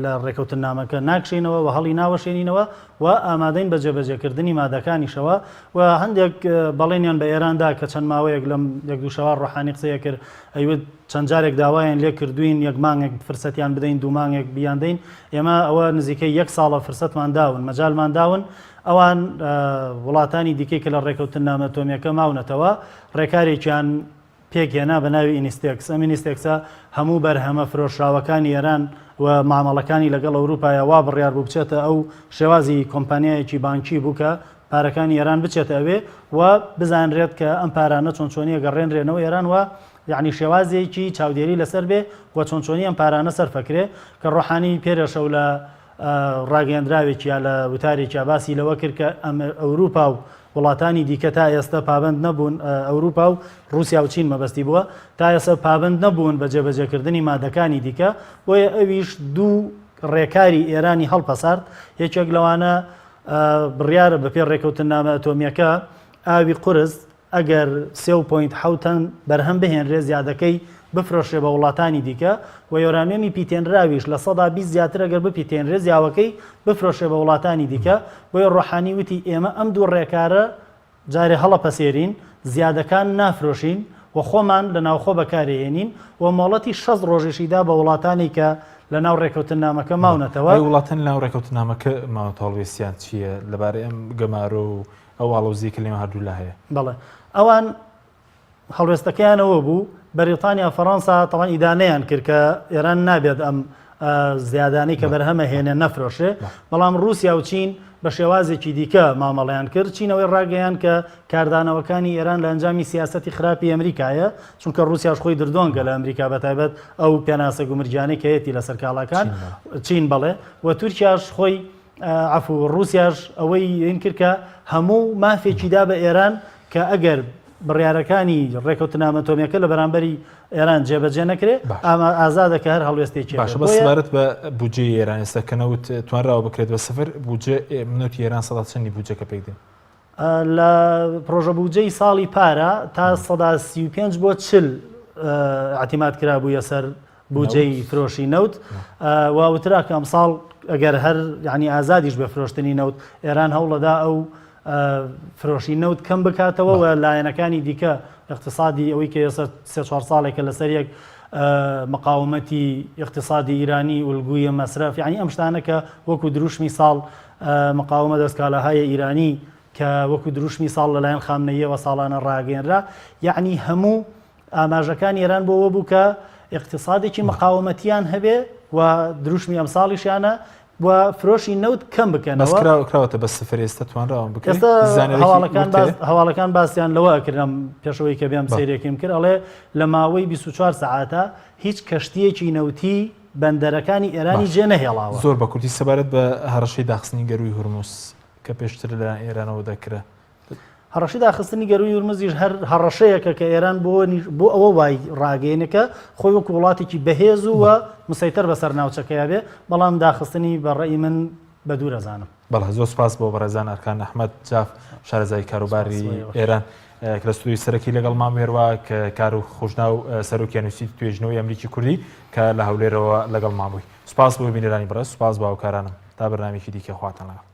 لە ڕێکەوتننامەکە ناکشێینەوە و هەڵی ناوەشێنینەوە و ئامادەین بە جێبەجێکردنی مادەکانیشەوە و هەندێک بەڵێنیان بە ئێران دا کە چەند ماوەیەک لەم یەک دوو شەوە ڕۆحانی قسەی کرد ئەیوت چەند جارێک داوایان لێ کردووین یەک مانگێک فرسەتیان بدەین دوو مانگێک بیاندەین ئێمە ئەوە نزیکەی یەک ساڵە فرسەتمان داون مەجالمان داون ئەوان وڵاتانی دیکەی کە لە ڕێکەوتننامە ئەتۆمییەکە ماونەتەوە، ڕێکارێکیان پێکهێنا بە ناوی ئینستێکس. ئەم ئینستێکسە هەموو بەرهەمە فرۆشراوەکانی ئێران و مامەڵەکانی لەگەڵ ئەوروپایە وا بڕیار بوو بچێتە ئەو شێوازی کۆمپانیایەکی بانکی بوو کە پارەکانی ئێران بچێتە ئەوێ و بزانرێت کە ئەم پارانە چۆن چۆنی ئەگەڕێنرێنەوە ئێران و یەعنی شێوازێکی چاودێری لەسەر بێ و چۆن چۆنی ئەم پارانە سەرفەکرێ کە ڕۆحانی پێرێشەو لە ڕاگەیەندراوێکیا لە وتارێکیا باسی لەوە کرد کە ئەوروپا و وڵاتانی دیکە تا ئێستا پابەند نەبوون ئەوروپا و ڕووسیا و چین مەبەستی بووە تا ئێستا پابەند نەبوون بە جێبەجێکردنی مادەکانی دیکە بۆیە ئەویش دوو ڕێکاری ئێرانی هەڵپەسارد یەکێک لەوانە بڕیارە بەپێ ڕێکەوتننامە ئەتۆمیەکە ئاوی قورس ئەگەر سێ و point حەوت تەن بەرهەم بهێنرێ زیادەکەی بفرۆشرێ بە وڵاتانی دیکە و یۆرانیۆمی پیتێنراویش 20% زیاتر ئەگەر بپیتێنرێ زیاوەکەی بفرۆشرێ بە وڵاتانی دیکە بۆیە ڕۆحانی وتی ئێمە ئەم دوو ڕێکارە جارێ هەڵەپەسێرین زیادەکان نافرۆشین و خۆمان لە ناوخۆ بەکارێهێنین و مۆڵەتی 60 ڕۆژیشی دا بە وڵاتانی کە لە ناو ڕێکەوتننامەکە ماونەتەوە. ئەی وڵاتانی ناو ڕێکەوتننامەکە ماونەتەوە هەڵوێستیان چییە لەبارەی ئەم گەمارۆ و ئەو ئاڵۆزییەی کە لەنێوان هەردوولا هەیە. بەڵێ. ئەوان هەڵوێستەکەیان ئەوە بوو، بەریتانیا و فەڕەنسا تەبعەن ئیدانەیان کرد کە ئێران نابێت ئەم زیادانەی کە بەرهەمە هێنێ نەفرۆشێ، بەڵام ڕووسیا و چین بە شێوازێکی دیکە مامەڵەیان کرد. چین ئەوەی ڕاگەیاند کە کاردانەوەکانی ئێران لە ئەنجامی سیاسەتی خراپی ئەمریکایە، چونکە ڕووسیاش خۆی دردۆنگە لە ئەمریکا بەتایبەت ئەو پێناسە گومرگیانەی کە هەیەتی لەسەر کاڵاکان. چین بەڵێ. و تورکیاش خۆی عەفو، ڕووسیاش ئەوەی این کرد کە هەموو مافێکی دا بە ئێران کە ئەگەر بڕیارەکانی ڕێکەوتنامە ئەتۆمییەکە لە بەرامبەری ئێران جێبەجێ نەکرێ ئازادە کە هەر هەڵوێستێکی باشە بەس سەبارەت بە بودجەی ئێران ئێستا کە نەوت توانراوە بکرێت بە سفر بودجە نەوتی ئێران سەدا چەندی بودجەکە پێک دێ؟ لە پرۆژە بودجەی ساڵی پارە تا 35 بۆ 40 اعتماد کرابوویە سەر بودجەی فرۆشی نەوت و وترا کە ئەمساڵ ئەگەر هەر یعنی ئازادیش بە فرۆشتنی نەوت ئێران هەوڵەدا ئەو فرۆشی نەوت کەم بکاتەوە و لایەنەکانی دیکە اقتصادی ئەوەی کە ئێستا سێ چوار ساڵێکە لەسەر یەک مقاومەتی اقتصادی ئیرانی الگوی مصرف یعنی ئەم شتانە کە وەکو دروشمی ساڵ مقاومە دەستکالاهای ئیرانی کە وەکو دروشمی ساڵ لەلایەن خامنەییەوە ساڵانە ڕاگەیەنرا یعنی هەموو ئاماژەکانی ئێران بۆ ئەوە بوو کە ئیقتیسادێکی مقاومەتیان هەبێ و دروشمی ئەمساڵیشیانە و فرۆشی نەوت کەم بکەنەوە. بەس کراوە کراوەتە بە سفر ئێستا توانراوە بکرێت؟ ئێستا هەواڵەکان باس هەواڵەکان باسیان لەوە ئەکرد ئەم پێشەوەی کە بێم سەیرێکیم کرد ئەڵێ لە ماوەی 24 سەعاتە هیچ کەشتییەکی نەوتی بەندەرەکانی ئێرانی جێ نەهێڵاوە. زۆر بە کورتی سەبارەت بە هەڕەشەی داخستنی گەرووی هورمز کە پێشتر لەلایەن ئێرانەوە دەکرا هەڕەشەی داخستنی گەرووی هورمزیش هەر هەڕەشەیەکە کە ئێران بۆ بۆ ئەوە وای ڕاگەیەنێ کە خۆی وەکو وڵاتێکی بەهێز و و مسەیتەر بەسەر ناوچەکەیا بێ، بەڵام داخستنی بە ڕەئی من بە دوور ئەزانم. بەڵێ زۆر سوپاس بۆ بەڕێزان ئەرکان ئەحمەد جاف شارەزای کاروباری ئێران کە لە ستۆدیۆی سەرەکی لەگەڵمان وێروا کە کارو خۆشناو سەرۆکی ئەنستیتوتی توێژینەوەی ئەمریکی کوردی کە لە هەولێرەوە لەگەڵمان بووی سوپاس بۆ بینەرانی بەڕێز سوپاس بۆ هاوکارانم تا بەرنامەیەکی دیکە خواتان لەگەڵ.